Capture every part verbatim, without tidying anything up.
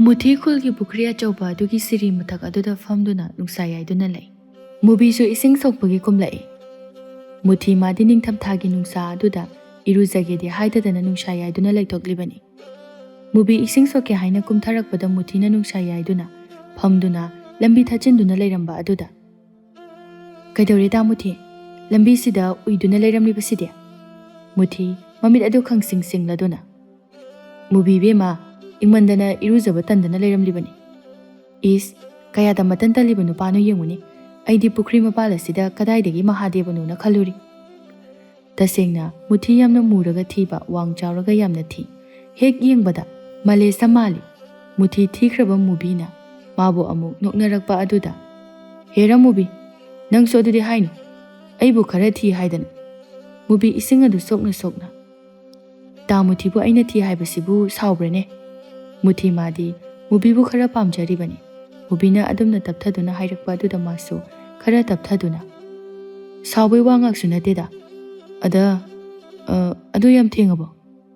ꯃꯨꯊꯤ ꯈꯨꯜꯒꯤ ꯄꯨꯈ꯭ꯔꯤ ꯑꯆꯧꯕ ꯑꯗꯨꯒꯤ ꯁꯤꯔꯤ ꯃꯊꯛ ꯑꯗꯨꯗ ꯐꯝꯗꯨꯅ ꯅꯨꯡꯁꯥ ꯌꯥꯏꯗꯨꯅ ꯂꯩ꯫ ꯃꯨꯕꯤꯁꯨ ꯏꯁꯤꯡ ꯁꯣꯛꯄꯒꯤ ꯀꯨꯝꯂꯛꯏ꯫ ꯃꯨꯊꯤ ꯃꯥꯗꯤ ꯅꯤꯡꯊꯝꯊꯥꯒꯤ ꯅꯨꯡꯁꯥ ꯑꯗꯨꯗ ꯏꯔꯨꯖꯒꯦꯗꯤ ꯍꯥꯏꯗꯗꯅ ꯅꯨꯡꯁꯥ ꯌꯥꯏꯗꯨꯅ ꯂꯩꯊꯣꯛꯂꯤꯕꯅꯤ꯫ ꯃꯨꯕꯤ ꯏꯁꯤꯡ ꯁꯣꯛꯀꯦ ꯍꯥꯏꯅ ꯀꯨꯝꯊꯔꯛꯄꯗ ꯃꯨꯊꯤꯅ ꯅꯨꯡꯁꯥ ꯌꯥꯏꯗꯨꯅ ꯐꯝꯗꯨꯅ ꯂꯝꯕꯤ ꯊꯠꯆꯤꯟꯗꯨꯅ ꯂꯩꯔꯝꯕ ꯑꯗꯨꯗ, "ꯀꯩꯗꯧꯔꯦ ꯇꯥ ꯃꯨꯊꯤ? ꯂꯝꯕꯤꯁꯤꯗ ꯎꯏꯗꯨꯅ ꯂꯩꯔꯝꯂꯤꯕꯁꯤꯗꯤ?" ꯃꯨꯊꯤ ꯃꯃꯤꯠ ꯑꯗꯨ ꯈꯪꯁꯤꯡ ꯁꯤꯡꯂꯗꯨꯅ, "ꯃꯨꯕꯤ ꯏꯕꯦꯝꯃ, ꯏꯪꯃꯟꯗꯅ ꯏꯔꯨꯖꯕ ꯇꯟꯗꯅ ꯂꯩꯔꯝꯂꯤꯕꯅꯤ꯫ ꯏꯁ, ꯀꯌꯥꯗ ꯃꯇꯟ ꯇꯜꯂꯤꯕ ꯅꯨꯄꯥꯅꯣ ꯌꯦꯡꯉꯨꯅꯦ꯫ ꯑꯩꯗꯤ ꯄꯨꯈ꯭ꯔꯤ ꯃꯄꯥꯜ ꯑꯁꯤꯗ ꯀꯗꯥꯏꯗꯒꯤ ꯃꯍꯥꯗꯦꯕꯅꯣꯅ ꯈꯜꯂꯨꯔꯤ꯫" ꯇꯁꯦꯡꯅ ꯃꯨꯊꯤ ꯌꯥꯝꯅ ꯃꯨꯔꯒ ꯊꯤꯕ, ꯋꯥꯡ ꯆꯥꯎꯔꯒ ꯌꯥꯝꯅ ꯊꯤ꯫ ꯍꯦꯛ ꯌꯦꯡꯕꯗ ꯃꯂꯦꯁ ꯃꯥꯜꯂꯤ꯫ ꯃꯨꯊꯤ ꯊꯤꯈ꯭ꯔꯕ ꯃꯨꯕꯤꯅ ꯃꯥꯕꯨ ꯑꯃꯨꯛ ꯅꯣꯛꯅꯔꯛꯄ ꯑꯗꯨꯗ, "ꯍꯦꯔꯥ ꯃꯨꯕꯤ, ꯅꯪꯁꯨ ꯑꯗꯨꯗꯤ ꯍꯥꯏꯅꯨ꯫ ꯑꯩꯕꯨ ꯈꯔ ꯊꯤ ꯍꯥꯏꯗꯅ?" ꯃꯨꯕꯤ ꯏꯁꯤꯡ ꯑꯗꯨ ꯁꯣꯛꯅ ꯁꯣꯛꯅ, "ꯇꯥ ꯃꯨꯊꯤꯕꯨ ꯑꯩꯅ ꯊꯤ ꯍꯥꯏꯕꯁꯤꯕꯨ ꯁꯥꯎꯕ꯭ꯔꯅꯦ?" ꯃꯨꯊꯤ ꯃꯥꯗꯤ ꯃꯨꯕꯤꯕꯨ ꯈꯔ ꯄꯥꯝꯖꯔꯤꯕꯅꯤ꯫ ꯃꯨꯕꯤꯅ ꯑꯗꯨꯝꯅ ꯇꯞꯊꯗꯨꯅ ꯍꯥꯏꯔꯛꯄ ꯑꯗꯨꯗ ꯃꯥꯁꯨ ꯈꯔ ꯇꯞꯊꯗꯨꯅ, "ꯁꯥꯎꯕꯩ ꯋꯥ ꯉꯥꯛꯁꯨ ꯅꯠꯇꯦꯗ꯫ ꯑꯗ, ꯑ, ꯑꯗꯨ ꯌꯥꯝ ꯊꯦꯡꯉꯕꯣ?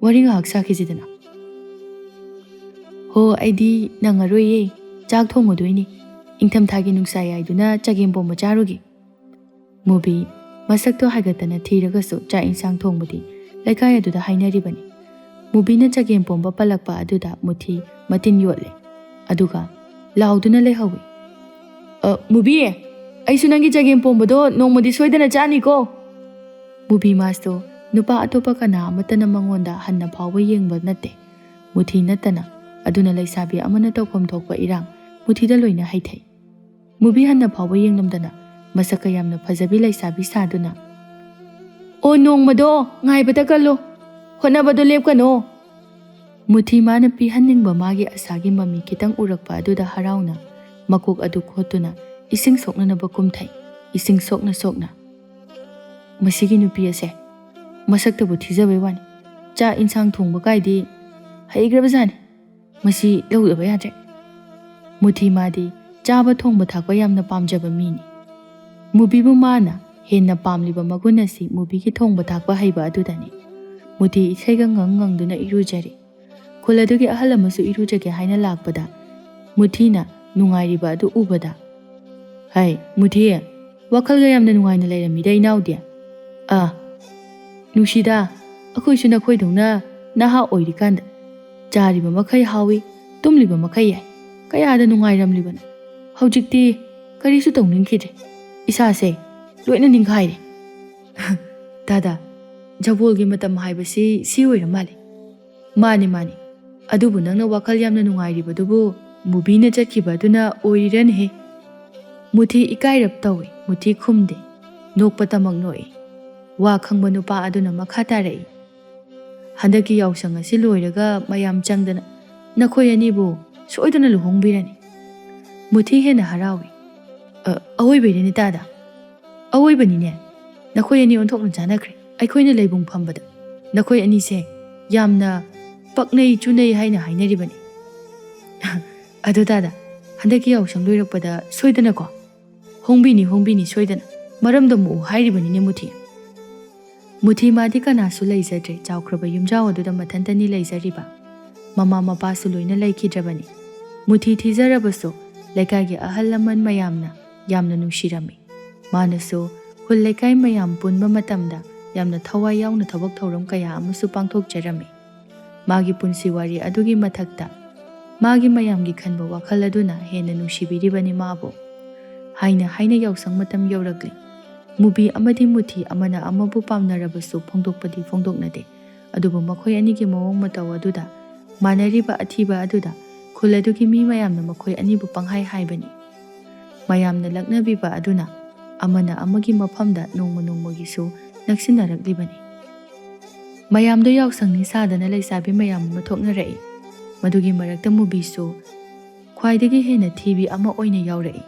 ꯋꯥꯔꯤ ꯉꯥꯏꯍꯥꯛ ꯁꯥꯈꯤꯁꯤꯗꯅ꯫" "ꯍꯣ, ꯑꯩꯗꯤ ꯅꯪꯉꯔꯣꯏꯌꯦ꯫ ꯆꯥꯛ ꯊꯣꯡꯉꯨꯗꯣꯏꯅꯤ꯫ ꯏꯪꯊꯝꯊꯥꯒꯤ ꯅꯨꯡꯁꯥ ꯌꯥꯏꯗꯨꯅ ꯆꯒꯦꯝ ꯄꯣꯝꯕ ꯆꯥꯔꯨꯒꯦ꯫" ꯃꯨꯕꯤ ꯃꯁꯛꯇꯣ ꯍꯥꯏꯒꯠꯇꯅ ꯊꯤꯔꯒꯁꯨ ꯆꯥꯛ ꯏꯟꯁꯥꯡ ꯊꯣꯡꯕꯗꯤ ꯂꯩꯀꯥꯏ ꯑꯗꯨꯗ ꯍꯥꯏꯅꯔꯤꯕꯅꯤ꯫ ꯃꯨꯕꯤꯅ ꯆꯒꯦꯝ ꯄꯣꯝꯕ ꯄꯜꯂꯛꯄ ꯑꯗꯨꯗ ꯃꯨꯊꯤ ꯃꯇꯤꯟ ꯌꯣꯠꯂꯦ꯫ ꯑꯗꯨꯒ ꯂꯥꯎꯗꯨꯅ ꯂꯩꯍꯧꯏ, "ꯑ, ꯃꯨꯕꯤ, ꯑꯩꯁꯨ ꯅꯪꯒꯤ ꯆꯒꯦꯝ ꯄꯣꯝꯕꯗꯣ ꯅꯣꯡꯃꯗꯤ ꯁꯣꯏꯗꯅ ꯆꯥꯅꯤꯀꯣ!" ꯃꯨꯕꯤ ꯃꯥꯁꯨ ꯅꯨꯄꯥ ꯑꯇꯣꯞꯄ ꯀꯅꯥ ꯑꯃꯠꯇꯅ ꯃꯉꯣꯟꯗ ꯍꯟꯅ ꯐꯥꯎꯕ ꯌꯦꯡꯕ ꯅꯠꯇꯦ꯫ ꯃꯨꯊꯤ ꯅꯠꯇꯅ꯫ ꯑꯗꯨꯅ ꯂꯩꯁꯥꯕꯤ ꯑꯃꯅ ꯇꯧꯐꯝ ꯊꯣꯛꯄ ꯏꯔꯥꯡ ꯃꯨꯊꯤꯗ ꯂꯣꯏꯅ ꯍꯩꯊꯩ꯫ ꯃꯨꯕꯤ ꯍꯟꯅ ꯐꯥꯎꯕ ꯌꯦꯡꯂꯝꯗꯅ ꯃꯁꯛꯀ ꯌꯥꯝꯅ ꯐꯖꯕꯤ ꯂꯩꯁꯥꯕꯤ ꯁꯥꯗꯨꯅ, "ꯑꯣ, ꯅꯣꯡꯃꯗꯣ ꯉꯥꯏꯕꯇ ꯀꯜꯂꯣ, ꯍꯣꯠꯅꯕꯗꯣ ꯂꯦꯞꯀꯅꯣ꯫" ꯃꯨꯊꯤ ꯃꯥꯅ ꯄꯤꯍꯟꯅꯤꯡꯕ ꯃꯥꯒꯤ ꯑꯁꯥꯒꯤ ꯃꯃꯤ ꯈꯤꯇꯪ ꯎꯔꯛꯄ ꯑꯗꯨꯗ ꯍꯔꯥꯎꯅ ꯃꯀꯣꯛ ꯑꯗꯨ ꯈꯣꯠꯇꯨꯅ ꯏꯁꯤꯡ ꯁꯣꯛꯅꯅꯕ ꯀꯨꯝꯊꯩ, ꯏꯁꯤꯡ ꯁꯣꯛꯅ ꯁꯣꯛꯅ꯫ "ꯃꯁꯤꯒꯤ ꯅꯨꯄꯤ ꯑꯁꯦ ꯃꯁꯛꯇꯕꯨ ꯊꯤꯖꯕꯩ ꯋꯥꯅꯤ, ꯆꯥꯛ ꯏꯟꯁꯥꯡ ꯊꯣꯡꯕ ꯀꯥꯏꯗꯤ ꯍꯩꯈ꯭ꯔꯕꯖꯥꯠꯅꯤ꯫ ꯃꯁꯤ ꯂꯧꯗꯕ ꯌꯥꯗ꯭ꯔꯦ꯫" ꯃꯨꯊꯤ ꯃꯥꯗꯤ ꯆꯥꯕ ꯊꯣꯡꯕ ꯊꯥꯛꯄ ꯌꯥꯝꯅ ꯄꯥꯝꯖꯕ ꯃꯤꯅꯤ꯫ ꯃꯨꯕꯤꯕꯨ ꯃꯥꯅ ꯍꯦꯟꯅ ꯄꯥꯝꯂꯤꯕ ꯃꯒꯨꯟ ꯑꯁꯤ ꯃꯨꯕꯤꯒꯤ ꯊꯣꯡꯕ ꯊꯥꯛꯄ ꯍꯩꯕ ꯑꯗꯨꯗꯅꯤ꯫ ꯃꯨꯊꯤ ꯏꯁꯩꯒ ꯉꯪ ꯉꯪꯗꯨꯅ ꯏꯔꯨꯖꯔꯤ꯫ ꯈꯨꯜ ꯑꯗꯨꯒꯤ ꯑꯍꯜ ꯑꯃꯁꯨ ꯏꯔꯨꯖꯒꯦ ꯍꯥꯏꯅ ꯂꯥꯛꯄꯗ, ꯃꯨꯊꯤꯅ ꯅꯨꯡꯉꯥꯏꯔꯤꯕ ꯑꯗꯨ ꯎꯕꯗ, "ꯍꯩ, ꯃꯨꯊꯤ, ꯋꯥꯈꯜꯒ ꯌꯥꯝꯅ ꯅꯨꯡꯉꯥꯏꯅ ꯂꯩꯔꯝꯃꯤꯗ ꯏꯅꯥꯎꯗꯤ꯫ ꯑꯥ, ꯅꯨꯡꯁꯤꯗ, ꯑꯩꯈꯣꯏꯁꯨ ꯅꯈꯣꯏꯗꯧꯅ ꯅꯍꯥ ꯑꯣꯏꯔꯤꯀꯥꯟꯗ ꯆꯥꯔꯤꯕ ꯃꯈꯩ ꯍꯥꯎꯏ, ꯇꯨꯝꯂꯤꯕ ꯃꯈꯩ ꯌꯥꯏ꯫ ꯀꯌꯥꯗ ꯅꯨꯡꯉꯥꯏꯔꯝꯂꯤꯕꯅꯣ꯫ ꯍꯧꯖꯤꯛꯇꯤ ꯀꯔꯤꯁꯨ ꯇꯧꯅꯤꯡꯈꯤꯗ꯭ꯔꯦ꯫ ꯏꯁꯥꯁꯦ ꯂꯣꯏꯅ ꯅꯤꯡꯈꯥꯏꯔꯦ꯫" "ꯗꯥꯗꯥ, ꯖꯕꯣꯜꯒꯤ ꯃꯇꯝ ꯍꯥꯏꯕꯁꯤ ꯁꯤ ꯑꯣꯏꯔ ꯃꯥꯜꯂꯦ꯫" "ꯃꯥꯅꯤ, ꯃꯥꯅꯤ꯫ ꯑꯗꯨꯕꯨ ꯅꯪꯅ ꯋꯥꯈꯜ ꯌꯥꯝꯅ ꯅꯨꯡꯉꯥꯏꯔꯤꯕꯗꯨꯕꯨ ꯃꯨꯕꯤꯅ ꯆꯠꯈꯤꯕ ꯑꯗꯨꯅ ꯑꯣꯏꯔꯤꯔꯅꯦꯍꯦ?" ꯃꯨꯊꯤ ꯏꯀꯥꯏꯔꯞ ꯇꯧꯏ꯫ ꯃꯨꯊꯤ ꯈꯨꯝꯗꯦ꯫ ꯅꯣꯛꯄꯇꯃꯛ ꯅꯣꯛꯏ꯫ ꯋꯥ ꯈꯪꯕ ꯅꯨꯄꯥ ꯑꯗꯨꯅ ꯃꯈꯥ ꯇꯥꯔꯛꯏ, "ꯍꯟꯗꯛꯀꯤ ꯌꯥꯎꯁꯪ ꯑꯁꯤ ꯂꯣꯏꯔꯒ ꯃꯌꯥꯝ ꯆꯪꯗꯅ ꯅꯈꯣꯏ ꯑꯅꯤꯕꯨ ꯁꯣꯏꯗꯅ ꯂꯨꯍꯣꯡꯕꯤꯔꯅꯤ꯫" ꯃꯨꯊꯤ ꯍꯦꯟꯅ ꯍꯔꯥꯎꯏ꯫ "ꯑ, ꯑꯋꯣꯏꯕꯩꯔꯅꯦ ꯗꯥꯗꯥ?" "ꯑꯋꯣꯏꯕꯅꯤꯅꯦ꯫ ꯅꯈꯣꯏ ꯑꯅꯤ ꯑꯣꯟꯊꯣꯛꯅ ꯆꯥꯟꯅꯈ꯭ꯔꯦ꯫ ꯑꯩꯈꯣꯏꯅ ꯂꯩꯕꯨꯡ ꯐꯝꯕꯗ ꯅꯈꯣꯏ ꯑꯅꯤꯁꯦ ꯌꯥꯝꯅ ꯄꯛꯅꯩ ꯆꯨꯅꯩ ꯍꯥꯏꯅ ꯍꯥꯏꯅꯔꯤꯕꯅꯤ꯫" "ꯑꯗꯨ ꯗꯥꯗꯥ, ꯍꯟꯗꯛꯀꯤ ꯌꯥꯎꯁꯪ ꯂꯣꯏꯔꯛꯄꯗ ꯁꯣꯏꯗꯅꯀꯣ?" "ꯍꯣꯡꯕꯤꯅꯤ, ꯍꯣꯡꯕꯤꯅꯤ ꯁꯣꯏꯗꯅ꯫ ꯃꯔꯝꯗ ꯃꯣꯛꯎ ꯍꯥꯏꯔꯤꯕꯅꯤꯅꯦ ꯃꯨꯊꯤ꯫" ꯃꯨꯊꯤ ꯃꯥꯗꯤ ꯀꯅꯥꯁꯨ ꯂꯩꯖꯗ꯭ꯔꯦ꯫ ꯆꯥꯎꯈ꯭ꯔꯕ ꯌꯨꯝꯖꯥꯎ ꯑꯗꯨꯗ ꯃꯊꯟꯇꯅꯤ ꯂꯩꯖꯔꯤꯕ꯫ ꯃꯃꯥ ꯃꯄꯥꯁꯨ ꯂꯣꯏꯅ ꯂꯩꯈꯤꯗ꯭ꯔꯕꯅꯤ꯫ ꯃꯨꯊꯤ ꯊꯤꯖꯔꯕꯁꯨ ꯂꯩꯀꯥꯏꯒꯤ ꯑꯍꯜ ꯂꯃꯟ ꯃꯌꯥꯝꯅ ꯌꯥꯝꯅ ꯅꯨꯡꯁꯤꯔꯝꯃꯤ꯫ ꯃꯥꯅꯁꯨ ꯈꯨꯜ ꯂꯩꯀꯥꯏ ꯃꯌꯥꯝ ꯄꯨꯟꯕ ꯃꯇꯝꯗ ꯌꯥꯝꯅ ꯊꯋꯥꯏ ꯌꯥꯎꯅ ꯊꯕꯛ ꯊꯧꯔꯝ ꯀꯌꯥ ꯑꯃꯁꯨ ꯄꯥꯡꯊꯣꯛꯆꯔꯝꯃꯤ꯫ ꯃꯥꯒꯤ ꯄꯨꯟꯁꯤ ꯋꯥꯔꯤ ꯑꯗꯨꯒꯤ ꯃꯊꯛꯇ ꯃꯥꯒꯤ ꯃꯌꯥꯝꯒꯤ ꯈꯟꯕ ꯋꯥꯈꯜ ꯑꯗꯨꯅ ꯍꯦꯟꯅ ꯅꯨꯡꯁꯤꯕꯤꯔꯤꯕꯅꯤ ꯃꯥꯕꯨ꯫ ꯍꯥꯏꯅ ꯍꯥꯏꯅ ꯌꯥꯎꯁꯪ ꯃꯇꯝ ꯌꯧꯔꯛꯂꯤ꯫ ꯃꯨꯕꯤ ꯑꯃꯗꯤ ꯃꯨꯊꯤ ꯑꯃꯅ ꯑꯃꯕꯨ ꯄꯥꯝꯅꯔꯕꯁꯨ ꯐꯣꯡꯗꯣꯛꯄꯗꯤ ꯐꯣꯡꯗꯣꯛꯅꯗꯦ꯫ ꯑꯗꯨꯕꯨ ꯃꯈꯣꯏ ꯑꯅꯤꯒꯤ ꯃꯑꯣꯡ ꯃꯇꯧ ꯑꯗꯨꯗ, ꯃꯥꯟꯅꯔꯤꯕ ꯑꯊꯤꯕ ꯑꯗꯨꯗ ꯈꯨꯜ ꯑꯗꯨꯒꯤ ꯃꯤ ꯃꯌꯥꯝꯅ ꯃꯈꯣꯏ ꯑꯅꯤꯕꯨ ꯄꯪꯍꯥꯏ ꯍꯥꯏꯕꯅꯤ꯫ ꯃꯌꯥꯝꯅ ꯂꯛꯅꯕꯤꯕ ꯑꯗꯨꯅ ꯑꯃꯅ ꯑꯃꯒꯤ ꯃꯐꯝꯗ ꯅꯣꯡꯃ ꯅꯣꯡꯃꯒꯤꯁꯨ ꯅꯛꯁꯤꯟꯅꯔꯛꯂꯤꯕꯅꯤ꯫ ꯃꯌꯥꯝꯗꯣ ꯌꯥꯎꯁꯪꯅꯤ ꯁꯥꯗꯅ ꯂꯩꯁꯥꯕꯤ ꯃꯌꯥꯝ ꯑꯃ ꯊꯣꯛꯅꯔꯛꯏ꯫ ꯃꯗꯨꯒꯤ ꯃꯔꯛꯇ ꯃꯨꯕꯤꯁꯨ ꯈ꯭ꯋꯥꯏꯗꯒꯤ ꯍꯦꯟꯅ ꯊꯤꯕꯤ ꯑꯃ ꯑꯣꯏꯅ ꯌꯥꯎꯔꯛꯏ꯫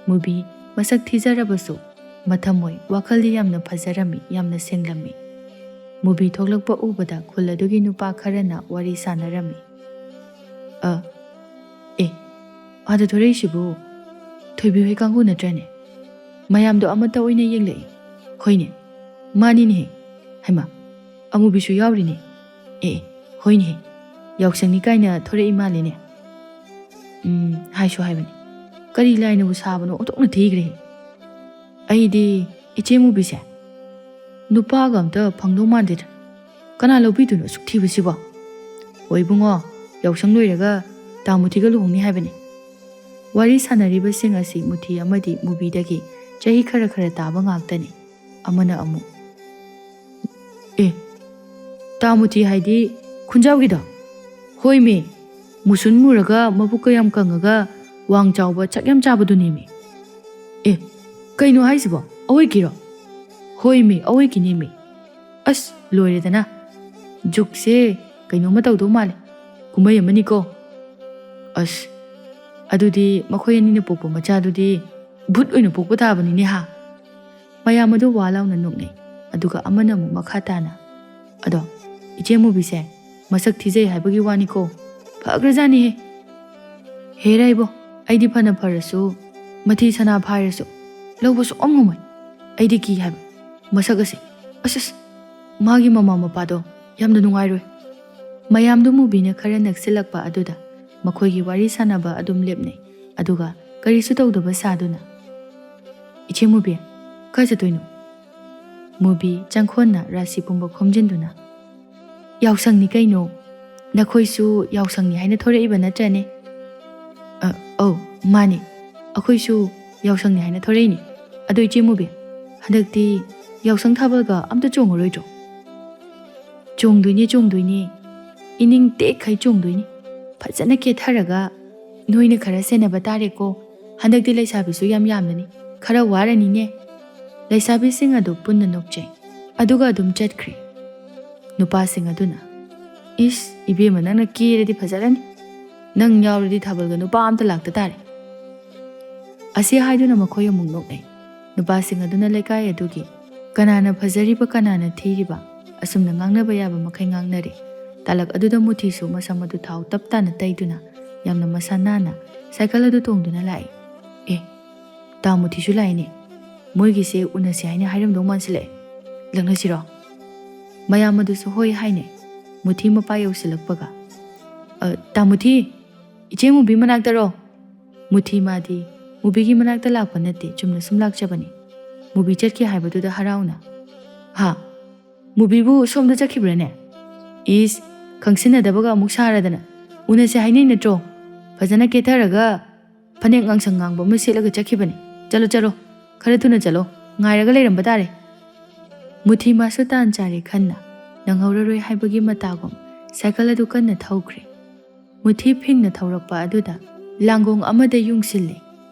ꯃꯨꯕꯤ ꯃꯁꯛ ꯊꯤꯖꯔꯕꯁꯨ ꯃꯊꯃꯣꯏ ꯋꯥꯈꯜꯗꯤ ꯌꯥꯝꯅ ꯐꯖꯔꯝꯃꯤ, ꯌꯥꯝꯅ ꯁꯦꯡꯂꯝꯃꯤ꯫ ꯃꯨꯕꯤ ꯊꯣꯛꯂꯛꯄ ꯎꯕꯗ ꯈꯨꯜ ꯑꯗꯨꯒꯤ ꯅꯨꯄꯥ ꯈꯔꯅ ꯋꯥꯔꯤ ꯁꯥꯅꯔꯝꯃꯤ꯫ "ꯑ, ꯑꯦ, ꯑꯥꯗ ꯊꯣꯔꯛꯏꯁꯤꯕꯨ ꯊꯣꯏꯕꯤ ꯍꯣꯏ ꯀꯥꯡꯕꯨ ꯅꯠꯇ꯭ꯔꯅꯦ?" ꯃꯌꯥꯝꯗꯣ ꯑꯃꯠꯇ ꯑꯣꯏꯅ ꯌꯦꯡꯂꯛꯏ꯫ "ꯍꯣꯏꯅꯦ, ꯃꯥꯅꯤꯅꯦꯍꯦ꯫ ꯍꯩꯃꯥ, ꯑꯃꯨꯕꯤꯁꯨ ꯌꯥꯎꯔꯤꯅꯦ꯫ ꯑꯦ, ꯑꯦ, ꯍꯣꯏꯅꯦꯍꯦ꯫ ꯌꯥꯎꯁꯪꯅꯤ ꯀꯥꯏꯅ ꯊꯣꯔꯛꯏ ꯃꯥꯜꯂꯦꯅꯦ꯫ ꯎꯝ, ꯍꯥꯏꯁꯨ ꯍꯥꯏꯕꯅꯤ꯫ ꯀꯔꯤ ꯂꯥꯏꯅꯕꯨ ꯁꯥꯕꯅꯣ ꯑꯣꯟꯊꯣꯛꯅ ꯊꯤꯈ꯭ꯔꯦ꯫ ꯑꯩꯗꯤ ꯏꯆꯦ ꯃꯨꯕꯤꯁꯦ ꯅꯨꯄꯥꯒ ꯑꯝꯇ ꯐꯪꯗꯧ ꯃꯥꯟꯗꯦꯗ꯫ ꯀꯅꯥ ꯂꯧꯕꯤꯗꯣꯏꯅꯣ ꯑꯁꯨꯛ ꯊꯤꯕꯁꯤꯕꯣ? ꯍꯣꯏ ꯏꯕꯨꯡꯉꯣ, ꯌꯥꯎꯁꯪ ꯂꯣꯏꯔꯒ ꯇꯥꯃꯨꯊꯤꯒ ꯂꯨꯍꯣꯡꯅꯤ ꯍꯥꯏꯕꯅꯤ꯫ ꯋꯥꯔꯤ ꯁꯥꯟꯅꯔꯤꯕꯁꯤꯡ ꯑꯁꯤ ꯃꯨꯊꯤ ꯑꯃꯗꯤ ꯃꯨꯕꯤꯗꯒꯤ ꯆꯍꯤ ꯈꯔ ꯈꯔ ꯇꯥꯕ ꯉꯥꯛꯇꯅꯤ꯫ ꯑꯃꯅ ꯑꯃꯨꯛ, "ꯑꯦ, ꯇꯥꯃꯨꯊꯤ ꯍꯥꯏꯗꯤ ꯈꯨꯟꯖꯥꯎꯒꯤꯗꯣ?" "ꯍꯣꯏꯃꯤ, ꯃꯨꯁꯨꯟ ꯃꯨꯔꯒ ꯃꯕꯨꯛꯀ ꯌꯥꯝ ꯀꯪꯉꯒ ꯋꯥꯡ ꯆꯥꯎꯕ ꯆꯥꯛ ꯌꯥꯝ ꯆꯥꯕꯗꯨꯅꯦꯃꯤ꯫" "ꯑꯦ, ꯀꯩꯅꯣ ꯍꯥꯏꯁꯤꯕꯣ? ꯑꯋꯣꯏꯀꯤꯔꯣ?" "ꯍꯣꯏꯃꯤ, ꯑꯋꯣꯏꯀꯤꯅꯦꯃꯤ꯫" ꯑꯁ, ꯂꯣꯏꯔꯦꯗꯅ꯫ ꯖꯨꯛꯁꯦ ꯀꯩꯅꯣꯝꯃ ꯇꯧꯗꯧ ꯃꯥꯜꯂꯦ꯫ ꯀꯨꯝꯍꯩ ꯑꯃꯅꯤꯀꯣ꯫ ꯑꯁ, ꯑꯗꯨꯗꯤ ꯃꯈꯣꯏ ꯑꯅꯤꯅ ꯄꯣꯛꯄ ꯃꯆꯥꯗꯨꯗꯤ ꯚꯨꯠ ꯑꯣꯏꯅ ꯄꯣꯛꯄ ꯇꯥꯕꯅꯤꯅꯦ ꯍꯥ? ꯃꯌꯥꯝ ꯑꯗꯨ ꯋꯥ ꯂꯥꯎꯅ ꯅꯣꯛꯅꯩ꯫ ꯑꯗꯨꯒ ꯑꯃꯅ ꯑꯃꯨꯛ ꯃꯈꯥ ꯇꯥꯅ, "ꯑꯗꯣ, ꯏꯆꯦ ꯃꯨꯕꯤꯁꯦ ꯃꯁꯛ ꯊꯤꯖꯩ ꯍꯥꯏꯕꯒꯤ ꯋꯥꯅꯤꯀꯣ, ꯐꯈ꯭ꯔꯖꯥꯠꯅꯤꯍꯦ꯫ ꯍꯦꯔꯥ ꯏꯕꯣ, ꯑꯩꯗꯤ ꯐꯅ ꯐꯔꯁꯨ, ꯃꯊꯤ ꯁꯅꯥ ꯐꯥꯏꯔꯁꯨ ꯂꯧꯕ ꯁꯨꯛꯉꯝ ꯉꯝꯃꯣꯏ꯫ ꯑꯩꯗꯤ ꯀꯤ ꯍꯥꯏꯕ ꯃꯁꯛ ꯑꯁꯦ꯫ ꯑꯁ, ꯑꯁ, ꯃꯥꯒꯤ ꯃꯃꯥ ꯃꯄꯥꯗꯣ ꯌꯥꯝꯅ ꯅꯨꯡꯉꯥꯏꯔꯣꯏ꯫" ꯃꯌꯥꯝꯗꯨ ꯃꯨꯕꯤꯅ ꯈꯔ ꯅꯛꯁꯤꯜꯂꯛꯄ ꯑꯗꯨꯗ ꯃꯈꯣꯏꯒꯤ ꯋꯥꯔꯤ ꯁꯥꯟꯅꯕ ꯑꯗꯨꯝ ꯂꯦꯞꯅꯩ꯫ ꯑꯗꯨꯒ ꯀꯔꯤꯁꯨ ꯇꯧꯗꯕ ꯁꯥꯗꯨꯅ, "ꯏꯆꯦ ꯃꯨꯕꯤ, ꯀꯥꯏ ꯆꯠꯇꯣꯏꯅꯣ?" ꯃꯨꯕꯤ ꯆꯪꯈꯣꯟꯅ ꯔꯥꯁꯤ ꯄꯨꯝꯕ ꯈꯣꯝꯖꯤꯟꯗꯨꯅ, "ꯌꯥꯎꯁꯪꯅꯤ ꯀꯩꯅꯣ꯫ ꯅꯈꯣꯏꯁꯨ ꯌꯥꯎꯁꯪꯅꯤ ꯍꯥꯏꯅ ꯊꯣꯔꯛꯏꯕ ꯅꯠꯇ꯭ꯔꯅꯦ?" "ꯑ, ꯑꯧ, ꯃꯥꯅꯦ꯫ ꯑꯩꯈꯣꯏꯁꯨ ꯌꯥꯎꯁꯪꯅꯤ ꯍꯥꯏꯅ ꯊꯣꯔꯛꯏꯅꯦ꯫ ꯑꯗꯣ ꯏꯆꯦ ꯃꯨꯕꯤ, ꯍꯟꯗꯛꯇꯤ ꯌꯥꯎꯁꯪ ꯊꯥꯕꯜꯒ ꯑꯝꯇ ꯆꯣꯡꯉꯔꯣꯏꯗ꯭ꯔꯣ?" "ꯆꯣꯡꯗꯣꯏꯅꯦ, ꯆꯣꯡꯗꯣꯏꯅꯦ꯫ ꯏꯅꯤꯡ ꯇꯦꯛꯈꯩ ꯆꯣꯡꯗꯣꯏꯅꯦ꯫ ꯐꯖꯅ ꯀꯦꯊꯔꯒ ꯅꯣꯏꯅ ꯈꯔ ꯁꯦꯟꯅꯕ ꯇꯥꯔꯦꯀꯣ꯫ ꯍꯟꯗꯛꯇꯤ ꯂꯩꯁꯥꯕꯤꯁꯨ ꯌꯥꯝ ꯌꯥꯝꯂꯅꯤ꯫ ꯈꯔ ꯋꯥꯔꯅꯤꯅꯦ꯫" ꯂꯩꯁꯥꯕꯤꯁꯤꯡ ꯑꯗꯨ ꯄꯨꯟꯅ ꯅꯣꯛꯆꯩ꯫ ꯑꯗꯨꯒ ꯑꯗꯨꯝ ꯆꯠꯈ꯭ꯔꯦ꯫ ꯅꯨꯄꯥꯁꯤꯡ ꯑꯗꯨꯅ, "ꯏꯁ, ꯏꯕꯦꯝꯃ, ꯅꯪꯅ ꯀꯦꯔꯗꯤ ꯐꯖꯔꯅꯤ꯫ ꯅꯪ ꯌꯥꯎꯔꯗꯤ ꯊꯥꯕꯜꯒ ꯅꯨꯄꯥ ꯑꯝꯇ ꯂꯥꯛꯇ ꯇꯥꯔꯦ꯫" ꯑꯁꯤ ꯍꯥꯏꯗꯨꯅ ꯃꯈꯣꯏ ꯑꯃꯨꯛ ꯅꯣꯛꯅꯩ꯫ ꯅꯨꯄꯥꯁꯤꯡ ꯑꯗꯨꯅ ꯂꯩꯀꯥꯏ ꯑꯗꯨꯒꯤ ꯀꯅꯥꯅ ꯐꯖꯔꯤꯕ, ꯀꯅꯥꯅ ꯊꯤꯔꯤꯕ, ꯑꯁꯨꯝꯅ ꯉꯥꯡꯅꯕ ꯌꯥꯕ ꯃꯈꯩ ꯉꯥꯡꯅꯔꯦ꯫ ꯇꯥꯂꯛ ꯑꯗꯨꯗ ꯃꯨꯊꯤꯁꯨ ꯃꯁꯝ ꯑꯗꯨ ꯊꯥꯎ ꯇꯞ ꯇꯥꯅ ꯇꯩꯗꯨꯅ ꯌꯥꯝꯅ ꯃꯁꯥ ꯅꯥꯟꯅ ꯁꯥꯏꯀꯜ ꯑꯗꯨ ꯇꯣꯡꯗꯨꯅ ꯂꯥꯛꯏ꯫ "ꯑꯦ, ꯇꯥ ꯃꯨꯊꯤꯁꯨ ꯂꯥꯛꯏꯅꯦ꯫ ꯃꯣꯏꯒꯤꯁꯦ ꯎꯅꯁꯤ ꯍꯥꯏꯅ ꯍꯥꯏꯔꯝꯗꯧ ꯃꯥꯟꯁꯤꯜꯂꯛꯑꯦ꯫ ꯂꯛꯅꯁꯤꯔꯣ?" ꯃꯌꯥꯝ ꯑꯗꯨꯁꯨ ꯍꯣꯏ ꯍꯥꯏꯅꯩ꯫ ꯃꯨꯊꯤ ꯃꯄꯥ ꯌꯧꯁꯤꯜꯂꯛꯄꯒ, "ꯑ, ꯇꯥ ꯃꯨꯊꯤ, ꯏꯆꯦ ꯃꯨꯕꯤ ꯃꯅꯥꯛꯇꯔꯣ?" ꯃꯨꯊꯤ ꯃꯥꯗꯤ ꯃꯨꯕꯤꯒꯤ ꯃꯅꯥꯛꯇ ꯂꯥꯛꯄ ꯅꯠꯇꯦ, ꯆꯨꯝꯅ ꯁꯨꯝ ꯂꯥꯛꯆꯕꯅꯤ꯫ ꯃꯨꯕꯤ ꯆꯠꯈꯤ ꯍꯥꯏꯕꯗꯨꯗ ꯍꯔꯥꯎꯅ, "ꯍꯥ? ꯃꯨꯕꯤꯕꯨ ꯁꯣꯝꯗ ꯆꯠꯈꯤꯕ꯭ꯔꯥꯅꯦ? ꯏꯁ, ꯈꯪꯁꯤꯟꯅꯗꯕꯒ ꯑꯃꯨꯛ ꯁꯥꯔꯗꯅ꯫ ꯎꯅꯁꯦ ꯍꯥꯏꯅꯩ ꯅꯠꯇ꯭ꯔꯣ? ꯐꯖꯅ ꯀꯦꯊꯔꯒ ꯐꯅꯦꯛ ꯉꯥꯡꯁꯪ ꯉꯥꯡꯕ ꯑꯃ ꯁꯦꯠꯂꯒ ꯆꯠꯈꯤꯕꯅꯤ꯫ ꯆꯠꯂꯣ, ꯆꯠꯂꯣ, ꯈꯔ ꯊꯨꯅ ꯆꯠꯂꯣ, ꯉꯥꯏꯔꯒ ꯂꯩꯔꯝꯕ ꯇꯥꯔꯦ꯫" ꯃꯨꯊꯤ ꯃꯥꯁꯨ ꯇꯥꯟ ꯆꯥꯔꯦ ꯈꯟꯅ ꯅꯪꯍꯧꯔꯔꯣꯏ ꯍꯥꯏꯕꯒꯤ ꯃꯇꯥꯒꯨꯝ ꯁꯥꯏꯀꯜ ꯑꯗꯨ ꯀꯟꯅ ꯊꯧꯈ꯭ꯔꯦ꯫ ꯃꯨꯊꯤ ꯐꯤꯡꯅ ꯊꯧꯔꯛꯄ ꯑꯗꯨꯗ ꯂꯥꯡꯒꯣꯡ ꯑꯃꯗ ꯌꯨꯡꯁꯤꯜꯂꯦ꯫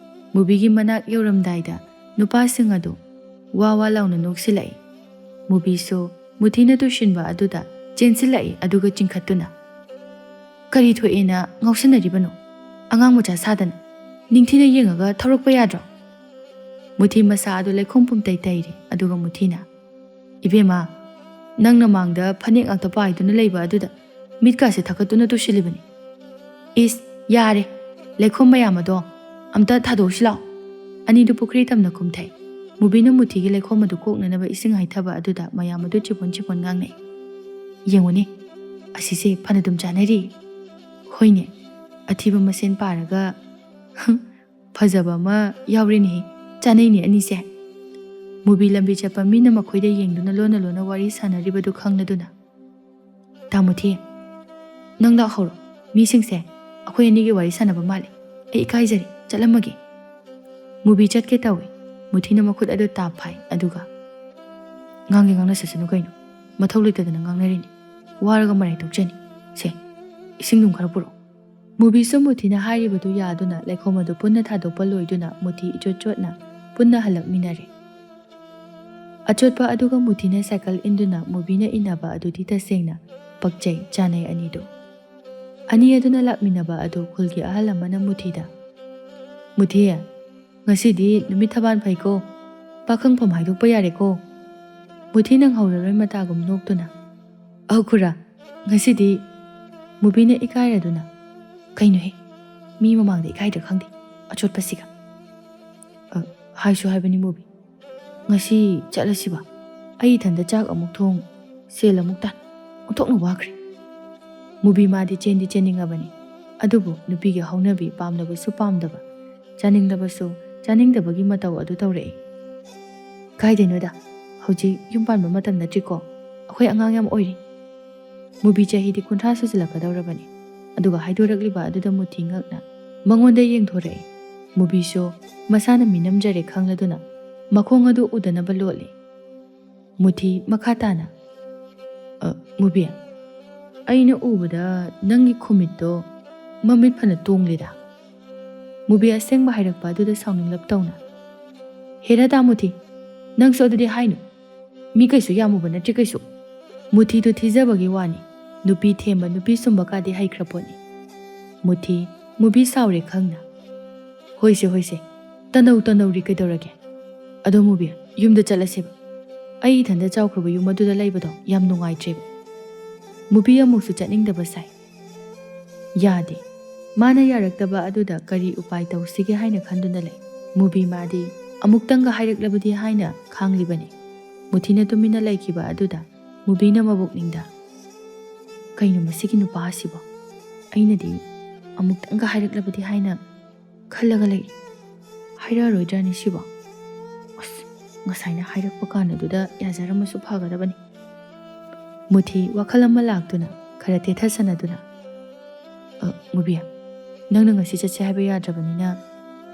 ꯃꯨꯕꯤꯒꯤ ꯃꯅꯥꯛ ꯌꯧꯔꯝꯗꯥꯏꯗ ꯅꯨꯄꯥꯁꯤꯡ ꯑꯗꯨ ꯋꯥ ꯋꯥ ꯂꯥꯎꯅ ꯅꯣꯛꯁꯤꯜꯂꯛꯏ꯫ ꯃꯨꯕꯤꯁꯨ ꯃꯨꯊꯤꯅ ꯇꯨꯁꯤꯟꯕ ꯑꯗꯨꯗ ꯆꯦꯟꯁꯤꯜꯂꯛꯏ, ꯑꯗꯨꯒ ꯆꯤꯡꯈꯠꯇꯨꯅ, "ꯀꯔꯤ ꯊꯣꯛꯑꯦꯅ ꯉꯥꯎꯁꯟꯅꯔꯤꯕꯅꯣ? ꯑꯉꯥꯡ ꯃꯆꯥ ꯁꯥꯗꯅ꯫ ꯅꯤꯡꯊꯤꯅ ꯌꯦꯡꯉꯒ ꯊꯧꯔꯛꯄ ꯌꯥꯗ꯭ꯔꯣ?" ꯃꯨꯊꯤ ꯃꯁꯥ ꯑꯗꯨ ꯂꯩꯈꯣꯝ ꯄꯨꯝꯇꯩ ꯇꯩꯔꯦ, ꯑꯗꯨꯒ ꯃꯨꯊꯤꯅ, "ꯏꯕꯦꯝꯃ, ꯅꯪꯅ ꯃꯥꯡꯗ ꯐꯅꯦꯛ ꯉꯥꯛꯇ ꯄꯥꯏꯗꯨꯅ ꯂꯩꯕ ꯑꯗꯨꯗ ꯃꯤꯠꯀꯥꯁꯦ ꯊꯛꯀꯠꯇꯨꯅ ꯇꯨꯁꯤꯜꯂꯤꯕꯅꯤ꯫ ꯏꯁ, ꯌꯥꯔꯦ, ꯂꯩꯈꯣꯝ ꯃꯌꯥꯝ ꯑꯗꯣ ꯑꯝꯇ ꯊꯥꯗꯣꯛꯎꯁꯤ ꯂꯥꯛꯑꯣ꯫" ꯑꯅꯤꯗꯨ ꯄꯨꯈ꯭ꯔꯤ ꯇꯝꯅ ꯀꯨꯝꯊꯩ꯫ ꯃꯨꯕꯤꯅ ꯃꯨꯊꯤꯒꯤ ꯂꯩꯈꯣꯝ ꯑꯗꯨ ꯀꯣꯛꯅꯅꯕ ꯏꯁꯤꯡ ꯍꯩꯊꯕ ꯑꯗꯨꯗ ꯃꯌꯥꯝ ꯑꯗꯨ ꯆꯤꯕꯣꯟ ꯆꯤꯕꯣꯟ ꯉꯥꯡꯅꯩ꯫ "ꯌꯦꯡꯉꯨꯅꯦ, ꯑꯁꯤꯁꯦ ꯐꯅꯗꯨꯝ ꯆꯥꯅꯔꯤ꯫ ꯍꯣꯏꯅꯦ, ꯑꯊꯤꯕ ꯃꯁꯦꯟ ꯄꯥꯔꯒ ꯐꯖꯕ ꯑꯃ ꯌꯥꯎꯔꯦꯅꯦꯍꯦ, ꯆꯥꯅꯩꯅꯦ ꯑꯅꯤꯁꯦ꯫" ꯃꯨꯕꯤ ꯂꯝꯕꯤ ꯆꯠꯄ ꯃꯤꯅ ꯃꯈꯣꯏꯗ ꯌꯦꯡꯗꯨꯅ ꯂꯣꯟꯅ ꯂꯣꯟꯅ ꯋꯥꯔꯤ ꯁꯥꯟꯅꯔꯤꯕꯗꯨ ꯈꯪꯂꯗꯨꯅ, "ꯇꯥ ꯃꯨꯊꯤ, ꯅꯪ ꯂꯥꯛꯍꯧꯔꯣ꯫ ꯃꯤꯁꯤꯡꯁꯦ ꯑꯩꯈꯣꯏ ꯑꯅꯤꯒꯤ ꯋꯥꯔꯤ ꯁꯥꯟꯅꯕ ꯃꯥꯜꯂꯦ꯫ ꯑꯩ ꯏꯀꯥꯏꯖꯔꯦ, ꯆꯠꯂꯝꯃꯒꯦ꯫" ꯃꯨꯕꯤ ꯆꯠꯀꯦ ꯇꯧꯏ꯫ ꯃꯨꯊꯤꯅ ꯃꯈꯨꯠ ꯑꯗꯨ ꯇꯥꯞ ꯐꯥꯏ, ꯑꯗꯨꯒ, "ꯉꯥꯡꯒꯦ ꯉꯥꯡꯅꯁꯁꯅꯨ ꯀꯩꯅꯣ꯫ ꯃꯊꯧ ꯂꯩꯇꯗꯅ ꯉꯥꯡꯅꯔꯤꯅꯤ꯫ ꯋꯥꯔꯒ ꯃꯔꯥꯏ ꯇꯣꯛꯆꯅꯤ꯫ ꯁꯦ, ꯏꯁꯤꯡꯗꯨꯝ ꯈꯔ ꯄꯨꯔꯛꯑꯣ꯫" ꯃꯨꯕꯤꯁꯨ ꯃꯨꯊꯤꯅ ꯍꯥꯏꯔꯤꯕꯗꯨ ꯌꯥꯗꯨꯅ ꯂꯩꯈꯣꯝ ꯑꯗꯨ ꯄꯨꯟꯅ ꯊꯥꯗꯣꯛꯄ ꯂꯣꯏꯗꯨꯅ ꯃꯨꯊꯤ ꯏꯆꯣꯠ ꯆꯣꯠꯅ ꯄꯨꯟꯅ ꯍꯜꯂꯛꯃꯤꯟꯅꯔꯦ꯫ ꯑꯆꯣꯠꯄ ꯑꯗꯨꯒ ꯃꯨꯊꯤꯅ ꯁꯥꯏꯀꯜ ꯏꯟꯗꯨꯅ ꯃꯨꯕꯤꯅ ꯏꯟꯅꯕ ꯑꯗꯨꯗꯤ ꯇꯁꯦꯡꯅ ꯄꯛꯆꯩ, ꯆꯥꯅꯩ ꯑꯅꯤꯗꯨ꯫ ꯑꯅꯤ ꯑꯗꯨꯅ ꯂꯥꯛꯃꯤꯟꯅꯕ ꯑꯗꯨ ꯈꯨꯜꯒꯤ ꯑꯍꯜ ꯑꯃꯅ ꯃꯨꯊꯤꯗ, "ꯃꯨꯊꯤ, ꯉꯁꯤꯗꯤ ꯅꯨꯃꯤꯠ ꯊꯕꯥꯟ ꯐꯩꯀꯣ, ꯄꯥꯈꯪꯐꯝ ꯍꯥꯏꯗꯣꯛꯄ ꯌꯥꯔꯦꯀꯣ꯫" ꯃꯨꯊꯤ ꯅꯪꯍꯧꯔꯔꯣꯏ ꯃꯇꯥꯒꯨꯝ ꯅꯣꯛꯇꯨꯅ, "ꯑꯧ ꯈꯨꯔꯥ, ꯉꯁꯤꯗꯤ," ꯃꯨꯕꯤꯅ ꯏꯀꯥꯏꯔꯗꯨꯅ, "ꯀꯩꯅꯣꯍꯦ, ꯃꯤ ꯃꯃꯥꯡꯗ ꯏꯀꯥꯏꯗ꯭ꯔꯥ ꯈꯪꯗꯦ, ꯑꯆꯣꯠꯄꯁꯤꯒ꯫" "ꯑ, ꯍꯥꯏꯁꯨ ꯍꯥꯏꯕꯅꯤ ꯃꯨꯕꯤ, ꯉꯁꯤ ꯆꯠꯂꯁꯤꯕ꯫ ꯑꯩ ꯏꯊꯟꯗ ꯆꯥꯛ ꯑꯃꯨꯛ ꯊꯣꯡ, ꯁꯦꯜ ꯑꯃꯨꯛ ꯇꯥꯟ, ꯑꯣꯟꯊꯣꯛꯅ ꯋꯥꯈ꯭ꯔꯦ꯫" ꯃꯨꯕꯤ ꯃꯥꯗꯤ ꯆꯦꯟꯗꯤ ꯆꯦꯟꯅꯤꯡꯉꯕꯅꯤ, ꯑꯗꯨꯕꯨ ꯅꯨꯄꯤꯒꯤ ꯍꯧꯅꯕꯤ ꯄꯥꯝꯂꯕꯁꯨ ꯄꯥꯝꯗꯕ, ꯆꯥꯅꯤꯡꯂꯕꯁꯨ ꯆꯥꯅꯤꯡꯗꯕꯒꯤ ꯃꯇꯧ ꯑꯗꯨ ꯇꯧꯔꯛꯏ꯫ "ꯀꯥꯏꯗꯩꯅꯣꯗ, ꯍꯧꯖꯤꯛ ꯌꯨꯝ ꯄꯥꯟꯕ ꯃꯇꯝ ꯅꯠꯇ꯭ꯔꯤꯀꯣ, ꯑꯩꯈꯣꯏ ꯑꯉꯥꯡ ꯌꯥꯝ ꯑꯣꯏꯔꯤ꯫" ꯃꯨꯕꯤ ꯆꯍꯤꯗꯤ ꯀꯨꯟꯊ꯭ꯔꯥ ꯁꯨꯖꯤꯜꯂꯛꯀꯗꯧꯔꯕꯅꯤ꯫ ꯑꯗꯨꯒ ꯍꯥꯏꯗꯣꯔꯛꯂꯤꯕ ꯑꯗꯨꯗ ꯃꯨꯊꯤ ꯉꯛꯅ ꯃꯉꯣꯟꯗ ꯌꯦꯡꯊꯣꯔꯛꯏ꯫ ꯃꯨꯕꯤꯁꯨ ꯃꯁꯥꯅ ꯃꯤꯅꯝꯖꯔꯦ ꯈꯪꯂꯗꯨꯅ ꯃꯈꯣꯡ ꯑꯗꯨ ꯎꯗꯅꯕ ꯂꯣꯠꯂꯤ꯫ ꯃꯨꯊꯤ ꯃꯈꯥ ꯇꯥꯅ, "ꯑ, ꯃꯨꯕꯤ, ꯑꯩꯅ ꯎꯕꯗ ꯅꯪꯒꯤ ꯈꯨꯃꯤꯠꯇꯣ ꯃꯃꯤꯠ ꯐꯅ ꯇꯣꯡꯂꯤꯗ꯫" ꯃꯨꯕꯤ ꯑꯁꯦꯡꯕ ꯍꯥꯏꯔꯛꯄ ꯑꯗꯨꯗ ꯁꯥꯎꯅꯤꯡꯂꯞ ꯇꯧꯅ, "ꯍꯦꯔꯥ ꯇꯥ ꯃꯨꯊꯤ, ꯅꯪꯁꯨ ꯑꯗꯨꯗꯤ ꯍꯥꯏꯅꯨ꯫ ꯃꯤ ꯀꯩꯁꯨ ꯌꯥꯝꯃꯨꯕ ꯅꯠꯇ꯭ꯔꯤ ꯀꯩꯁꯨ꯫ ꯃꯨꯊꯤꯗꯨ ꯊꯤꯖꯕꯒꯤ ꯋꯥꯅꯤ꯫ ꯅꯨꯄꯤ ꯊꯦꯝꯕ, ꯅꯨꯄꯤ ꯁꯨꯝꯕ ꯀꯥꯗꯤ ꯍꯩꯈ꯭ꯔ ꯄꯣꯠꯅꯤ꯫" ꯃꯨꯊꯤ, ꯃꯨꯕꯤ ꯁꯥꯎꯔꯦ ꯈꯪꯅ, "ꯍꯣꯏꯁꯦ, ꯍꯣꯏꯁꯦ, ꯇꯅꯧ ꯇꯅꯧꯔꯤ ꯀꯩꯗꯧꯔꯒꯦ? ꯑꯗꯣ ꯃꯨꯕꯤ, ꯌꯨꯝꯗ ꯆꯠꯂꯁꯦꯕ꯫ ꯑꯩ ꯏꯊꯟꯗ ꯆꯥꯎꯈ꯭ꯔꯕ ꯌꯨꯝ ꯑꯗꯨꯗ ꯂꯩꯕꯗꯣ ꯌꯥꯝ ꯅꯨꯡꯉꯥꯏꯇ꯭ꯔꯦꯕ꯫" ꯃꯨꯕꯤ ꯑꯃꯨꯛꯁꯨ ꯆꯠꯅꯤꯡꯗꯕ ꯁꯥꯏ꯫ ꯌꯥꯗꯦ꯫ ꯃꯥꯅ ꯌꯥꯔꯛꯇꯕ ꯑꯗꯨꯗ ꯀꯔꯤ ꯎꯄꯥꯏ ꯇꯧꯁꯤꯒꯦ ꯍꯥꯏꯅ ꯈꯟꯗꯨꯅ ꯂꯩ꯫ ꯃꯨꯕꯤ ꯃꯥꯗꯤ ꯑꯃꯨꯛꯇꯪꯒ ꯍꯥꯏꯔꯛꯂꯕꯗꯤ ꯍꯥꯏꯅ ꯈꯥꯡꯂꯤꯕꯅꯤ꯫ ꯃꯨꯊꯤꯅ ꯇꯨꯃꯤꯟꯅ ꯂꯩꯈꯤꯕ ꯑꯗꯨꯗ ꯃꯨꯕꯤꯅ ꯃꯕꯨꯛꯅꯤꯡꯗ, "ꯀꯩꯅꯣ ꯃꯁꯤꯒꯤ ꯅꯨꯄꯥ ꯑꯁꯤꯕꯣ? ꯑꯩꯅꯗꯤ ꯑꯃꯨꯛꯇꯪꯒ ꯍꯥꯏꯔꯛꯂꯕꯗꯤ ꯍꯥꯏꯅ ꯈꯜꯂꯒ ꯂꯩ꯫ ꯍꯥꯏꯔꯛꯑꯔꯣꯏꯗ꯭ꯔꯥꯅꯦ ꯁꯤꯕꯣ? ꯑꯁ, ꯉꯁꯥꯏꯅ ꯍꯥꯏꯔꯛꯄ ꯀꯥꯟꯗꯨꯗ ꯌꯥꯖꯔꯝꯃꯁꯨ ꯐꯒꯗꯕꯅꯤ꯫" ꯃꯨꯊꯤ ꯋꯥꯈꯜ ꯑꯃ ꯂꯥꯛꯇꯨꯅ ꯈꯔ ꯇꯦꯊꯁꯅꯗꯨꯅ, "ꯑ, ꯃꯨꯕꯤ, ꯅꯪꯅ ꯉꯁꯤ ꯆꯠꯁꯦ ꯍꯥꯏꯕ ꯌꯥꯗ꯭ꯔꯕꯅꯤꯅ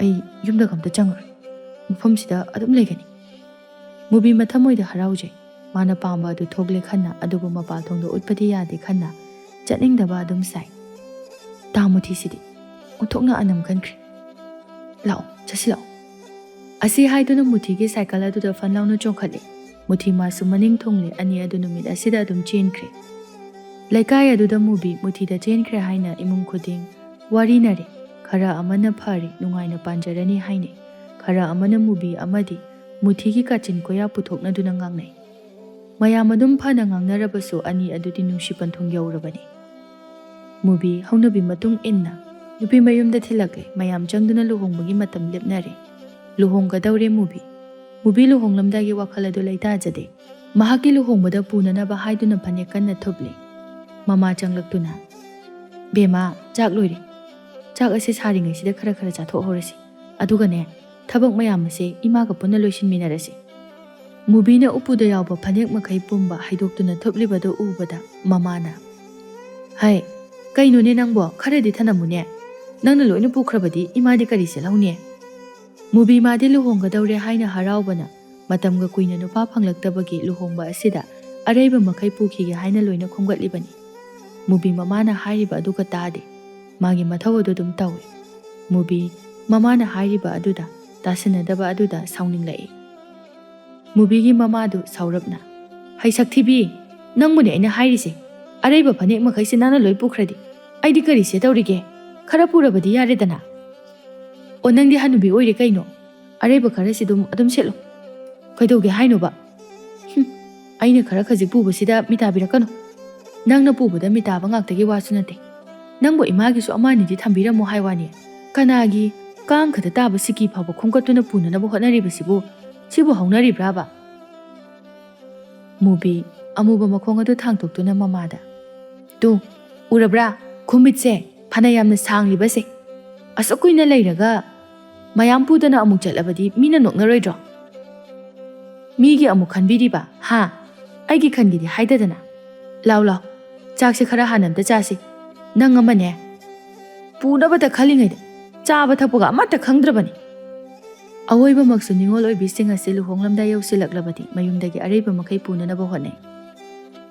ꯑꯩ ꯌꯨꯝꯗꯒ ꯑꯝꯇ ꯆꯪꯉꯔꯣꯏ꯫ ꯃꯐꯝꯁꯤꯗ ꯑꯗꯨꯝ ꯂꯩꯒꯅꯤ꯫" ꯃꯨꯕꯤ ꯃꯊꯃꯣꯏꯗ ꯍꯔꯥꯎꯖꯩ꯫ ꯃꯥꯅ ꯄꯥꯝꯕ ꯑꯗꯨ ꯊꯣꯛꯂꯦ ꯈꯟꯅ, ꯑꯗꯨꯕꯨ ꯃꯄꯥꯜ ꯊꯣꯡꯗ ꯎꯠꯄꯗꯤ ꯌꯥꯗꯦ ꯈꯟꯅ, ꯆꯠꯅꯤꯡꯗꯕ ꯑꯗꯨꯝ ꯁꯥꯏ꯫ ꯇꯥ ꯃꯨꯊꯤꯁꯤꯗꯤ ꯑꯣꯟꯊꯣꯛꯅ ꯑꯅꯝ ꯀꯟꯈ꯭ꯔꯦ꯫ "ꯂꯥꯛꯑꯣ, ꯆꯠꯁꯤ ꯂꯥꯛꯑꯣ꯫" ꯑꯁꯤ ꯍꯥꯏꯗꯨꯅ ꯃꯨꯊꯤꯒꯤ ꯁꯥꯏꯀꯜ ꯑꯗꯨꯗ ꯐꯟ ꯂꯥꯎꯅ ꯆꯣꯡꯈꯠꯂꯦ꯫ ꯃꯨꯊꯤ ꯃꯥꯁꯨ ꯃꯅꯤꯡ ꯊꯨꯡꯂꯦ꯫ ꯑꯅꯤ ꯑꯗꯨ ꯅꯨꯃꯤꯠ ꯑꯁꯤꯗ ꯑꯗꯨꯝ ꯆꯦꯟꯈ꯭ꯔꯦ꯫ ꯂꯩꯀꯥꯏ ꯑꯗꯨꯗ ꯃꯨꯕꯤ ꯃꯨꯊꯤꯗ ꯆꯦꯟꯈ꯭ꯔꯦ ꯍꯥꯏꯅ ꯏꯃꯨꯡ ꯈꯨꯗꯤꯡ ꯋꯥꯔꯤꯅꯔꯦ꯫ ꯈꯔ ꯑꯃꯅ ꯐꯔꯦ, ꯅꯨꯡꯉꯥꯏꯅ ꯄꯥꯟꯖꯔꯅꯤ ꯍꯥꯏꯅꯩ꯫ ꯈꯔ ꯑꯃꯅ ꯃꯨꯕꯤ ꯑꯃꯗꯤ ꯃꯨꯊꯤꯒꯤ ꯀꯥꯆꯤꯟ ꯀꯣꯌꯥ ꯄꯨꯊꯣꯛꯅꯗꯨꯅ ꯉꯥꯡꯅꯩ꯫ ꯃꯌꯥꯝ ꯑꯗꯨꯝ ꯐꯅ ꯉꯥꯡꯅꯔꯕꯁꯨ ꯑꯅꯤ ꯑꯗꯨꯗꯤ ꯅꯨꯡꯁꯤ ꯄꯟꯊꯨꯡ ꯌꯧꯔꯕꯅꯤ꯫ ꯃꯨꯕꯤ ꯍꯧꯅꯕꯤ ꯃꯇꯨꯡ ꯏꯟꯅ ꯅꯨꯄꯤ ꯃꯌꯨꯝꯗ ꯊꯤꯜꯂꯛꯂꯦ꯫ ꯃꯌꯥꯝ ꯆꯪꯗꯨꯅ ꯂꯨꯍꯣꯡꯕꯒꯤ ꯃꯇꯝ ꯂꯦꯞꯅꯔꯦ꯫ ꯂꯨꯍꯣꯡꯒꯗꯧꯔꯦ ꯃꯨꯕꯤ꯫ ꯃꯨꯕꯤ ꯂꯨꯍꯣꯡꯂꯝꯗꯥꯏꯒꯤ ꯋꯥꯈꯜ ꯑꯗꯨ ꯂꯩꯇꯥꯖꯗꯦ꯫ ꯃꯍꯥꯛꯀꯤ ꯂꯨꯍꯣꯡꯕꯗ ꯄꯨꯅꯅꯕ ꯍꯥꯏꯗꯨꯅ ꯐꯅꯦꯛ ꯀꯟꯅ ꯊꯨꯞꯂꯤ꯫ ꯃꯃꯥ ꯆꯪꯂꯛꯇꯨꯅ, "ꯕꯦꯝꯃ, ꯆꯥꯛ ꯂꯣꯏꯔꯦ꯫ ꯆꯥꯛ ꯑꯁꯤ ꯁꯥꯔꯤꯉꯩꯁꯤꯗ ꯈꯔ ꯈꯔ ꯆꯥꯊꯣꯛꯍꯧꯔꯁꯤ꯫ ꯑꯗꯨꯒꯅꯦ, ꯊꯕꯛ ꯃꯌꯥꯝ ꯑꯁꯦ ꯏꯃꯥꯒ ꯄꯨꯟꯅ ꯂꯣꯏꯁꯤꯟꯃꯤꯟꯅꯔꯁꯤ꯫" ꯃꯨꯕꯤꯅ ꯎꯄꯨꯗ ꯌꯥꯎꯕ ꯐꯅꯦꯛ ꯃꯈꯩ ꯄꯨꯝꯕ ꯍꯩꯗꯣꯛꯇꯨꯅ ꯊꯨꯞꯂꯤꯕꯗꯨ ꯎꯕꯗ ꯃꯃꯥꯅ, "ꯍꯩ, ꯀꯩꯅꯣꯅꯦ ꯅꯪꯕꯣ? ꯈꯔꯗꯤ ꯊꯅꯝꯃꯨꯅꯦ꯫ ꯅꯪꯅ ꯂꯣꯏꯅ ꯄꯨꯈ꯭ꯔꯕꯗꯤ ꯏꯃꯥꯗꯤ ꯀꯔꯤ ꯁꯦꯠꯍꯧꯅꯤ?" ꯃꯨꯕꯤ ꯃꯥꯗꯤ ꯂꯨꯍꯣꯡꯒꯗꯧꯔꯦ ꯍꯥꯏꯅ ꯍꯔꯥꯎꯕꯅ ꯃꯇꯝꯒ ꯀꯨꯏꯅ ꯅꯨꯄꯥ ꯐꯪꯂꯛꯇꯕꯒꯤ ꯂꯨꯍꯣꯡꯕ ꯑꯁꯤꯗ ꯑꯔꯩꯕ ꯃꯈꯩ ꯄꯨꯈꯤꯒꯦ ꯍꯥꯏꯅ ꯂꯣꯏꯅ ꯈꯣꯝꯒꯠꯂꯤꯕꯅꯤ꯫ ꯃꯨꯕꯤ ꯃꯃꯥꯅ ꯍꯥꯏꯔꯤꯕ ꯑꯗꯨꯒ ꯇꯥꯗꯦ꯫ ꯃꯥꯒꯤ ꯃꯊꯧ ꯑꯗꯨ ꯑꯗꯨꯝ ꯇꯧꯏ꯫ ꯃꯨꯕꯤ ꯃꯃꯥꯅ ꯍꯥꯏꯔꯤꯕ ꯑꯗꯨꯗ ꯇꯥꯁꯤꯟꯅꯗꯕ ꯑꯗꯨꯗ ꯁꯥꯎꯅꯤꯡꯂꯛꯏ꯫ ꯃꯨꯕꯤꯒꯤ ꯃꯃꯥꯗꯨ ꯁꯥꯎꯔꯞꯅ, "ꯍꯩ ꯁꯛꯊꯤꯕꯤ, ꯅꯪꯕꯨꯅꯦ ꯑꯩꯅ ꯍꯥꯏꯔꯤꯁꯦ꯫ ꯑꯔꯩꯕ ꯐꯅꯦꯛ ꯃꯈꯩꯁꯤ ꯅꯪꯅ ꯂꯣꯏ ꯄꯨꯈ꯭ꯔꯗꯤ ꯑꯩꯗꯤ ꯀꯔꯤ ꯁꯦꯠꯇꯧꯔꯤꯒꯦ? ꯈꯔ ꯄꯨꯔꯕꯗꯤ ꯌꯥꯔꯦꯗꯅ꯫ ꯑꯣ, ꯅꯪꯗꯤ ꯍꯅꯨꯕꯤ ꯑꯣꯏꯔꯦ ꯀꯩꯅꯣ? ꯑꯔꯩꯕ ꯈꯔꯁꯤ ꯑꯗꯨꯝ, ꯑꯗꯨꯝ ꯁꯦꯠꯂꯣ꯫ ꯀꯩꯗꯧꯒꯦ ꯍꯥꯏꯅꯣꯕ? ꯍꯨꯝ, ꯑꯩꯅ ꯈꯔ ꯈꯖꯤꯛ ꯄꯨꯕꯁꯤꯗ ꯃꯤ ꯇꯥꯕꯤꯔꯛꯀꯅꯨ꯫ ꯅꯪꯅ ꯄꯨꯕꯗ ꯃꯤ ꯇꯥꯕ ꯉꯥꯛꯇꯒꯤ ꯋꯥꯁꯨ ꯅꯠꯇꯦ꯫ ꯅꯪꯕꯨ ꯏꯃꯥꯒꯤꯁꯨ ꯑꯃ ꯑꯅꯤꯗꯤ ꯊꯝꯕꯤꯔꯝꯃꯣ ꯍꯥꯏ ꯋꯥꯅꯤ꯫ ꯀꯅꯥꯒꯤ ꯀꯥꯡ ꯈꯛꯇ ꯇꯥꯕ ꯁꯤꯀꯤ ꯐꯥꯎꯕ ꯈꯣꯝꯒꯠꯇꯨꯅ ꯄꯨꯅꯅꯕ ꯍꯣꯠꯅꯔꯤꯕꯁꯤꯕꯨ? ꯁꯤꯕꯨ ꯍꯧꯅꯔꯤꯕ꯭ꯔꯥꯕ?" ꯃꯨꯕꯤ ꯑꯃꯨꯕ ꯃꯈꯣꯡ ꯑꯗꯨ ꯊꯥꯡꯗꯣꯛꯇꯨꯅ ꯃꯃꯥꯗ, "ꯇꯨ, ꯎꯔꯕ꯭ꯔꯥ? ꯈꯨꯃꯤꯠꯁꯦ ꯐꯅ ꯌꯥꯝꯅ ꯁꯥꯡꯂꯤꯕꯁꯦ꯫ ꯑꯁꯨꯛ ꯀꯨꯏꯅ ꯂꯩꯔꯒ ꯃꯌꯥꯝ ꯄꯨꯗꯅ ꯑꯃꯨꯛ ꯆꯠꯂꯕꯗꯤ ꯃꯤꯅ ꯅꯣꯛꯅꯔꯣꯏꯗ꯭ꯔꯣ? ꯃꯤꯒꯤ ꯑꯃꯨꯛ ꯈꯟꯕꯤꯔꯤꯕ, ꯍꯥ? ꯑꯩꯒꯤ ꯈꯟꯒꯦꯗꯤ ꯍꯥꯏꯗꯗꯅ꯫ ꯂꯥꯎ, ꯂꯥꯎ, ꯆꯥꯛꯁꯦ ꯈꯔ ꯍꯥꯟꯅ ꯑꯝꯇ ꯆꯥꯁꯤ꯫ ꯅꯪ ꯑꯃꯅꯦ, ꯄꯨꯅꯕꯇ ꯈꯜꯂꯤꯉꯩꯗ ꯆꯥꯕ ꯊꯛꯄꯒ ꯑꯃꯠꯇ ꯈꯪꯗ꯭ꯔꯕꯅꯤ꯫" ꯑꯋꯣꯏꯕꯃꯛꯁꯨ ꯅꯤꯉꯣꯜ ꯑꯣꯏꯕꯤꯁꯤꯡ ꯑꯁꯤ ꯂꯨꯍꯣꯡꯂꯝꯗꯥꯏ ꯌꯧꯁꯤꯜꯂꯛꯂꯕꯗꯤ ꯃꯌꯨꯝꯗꯒꯤ ꯑꯔꯩꯕ ꯃꯈꯩ ꯄꯨꯅꯅꯕ ꯍꯣꯠꯅꯩ꯫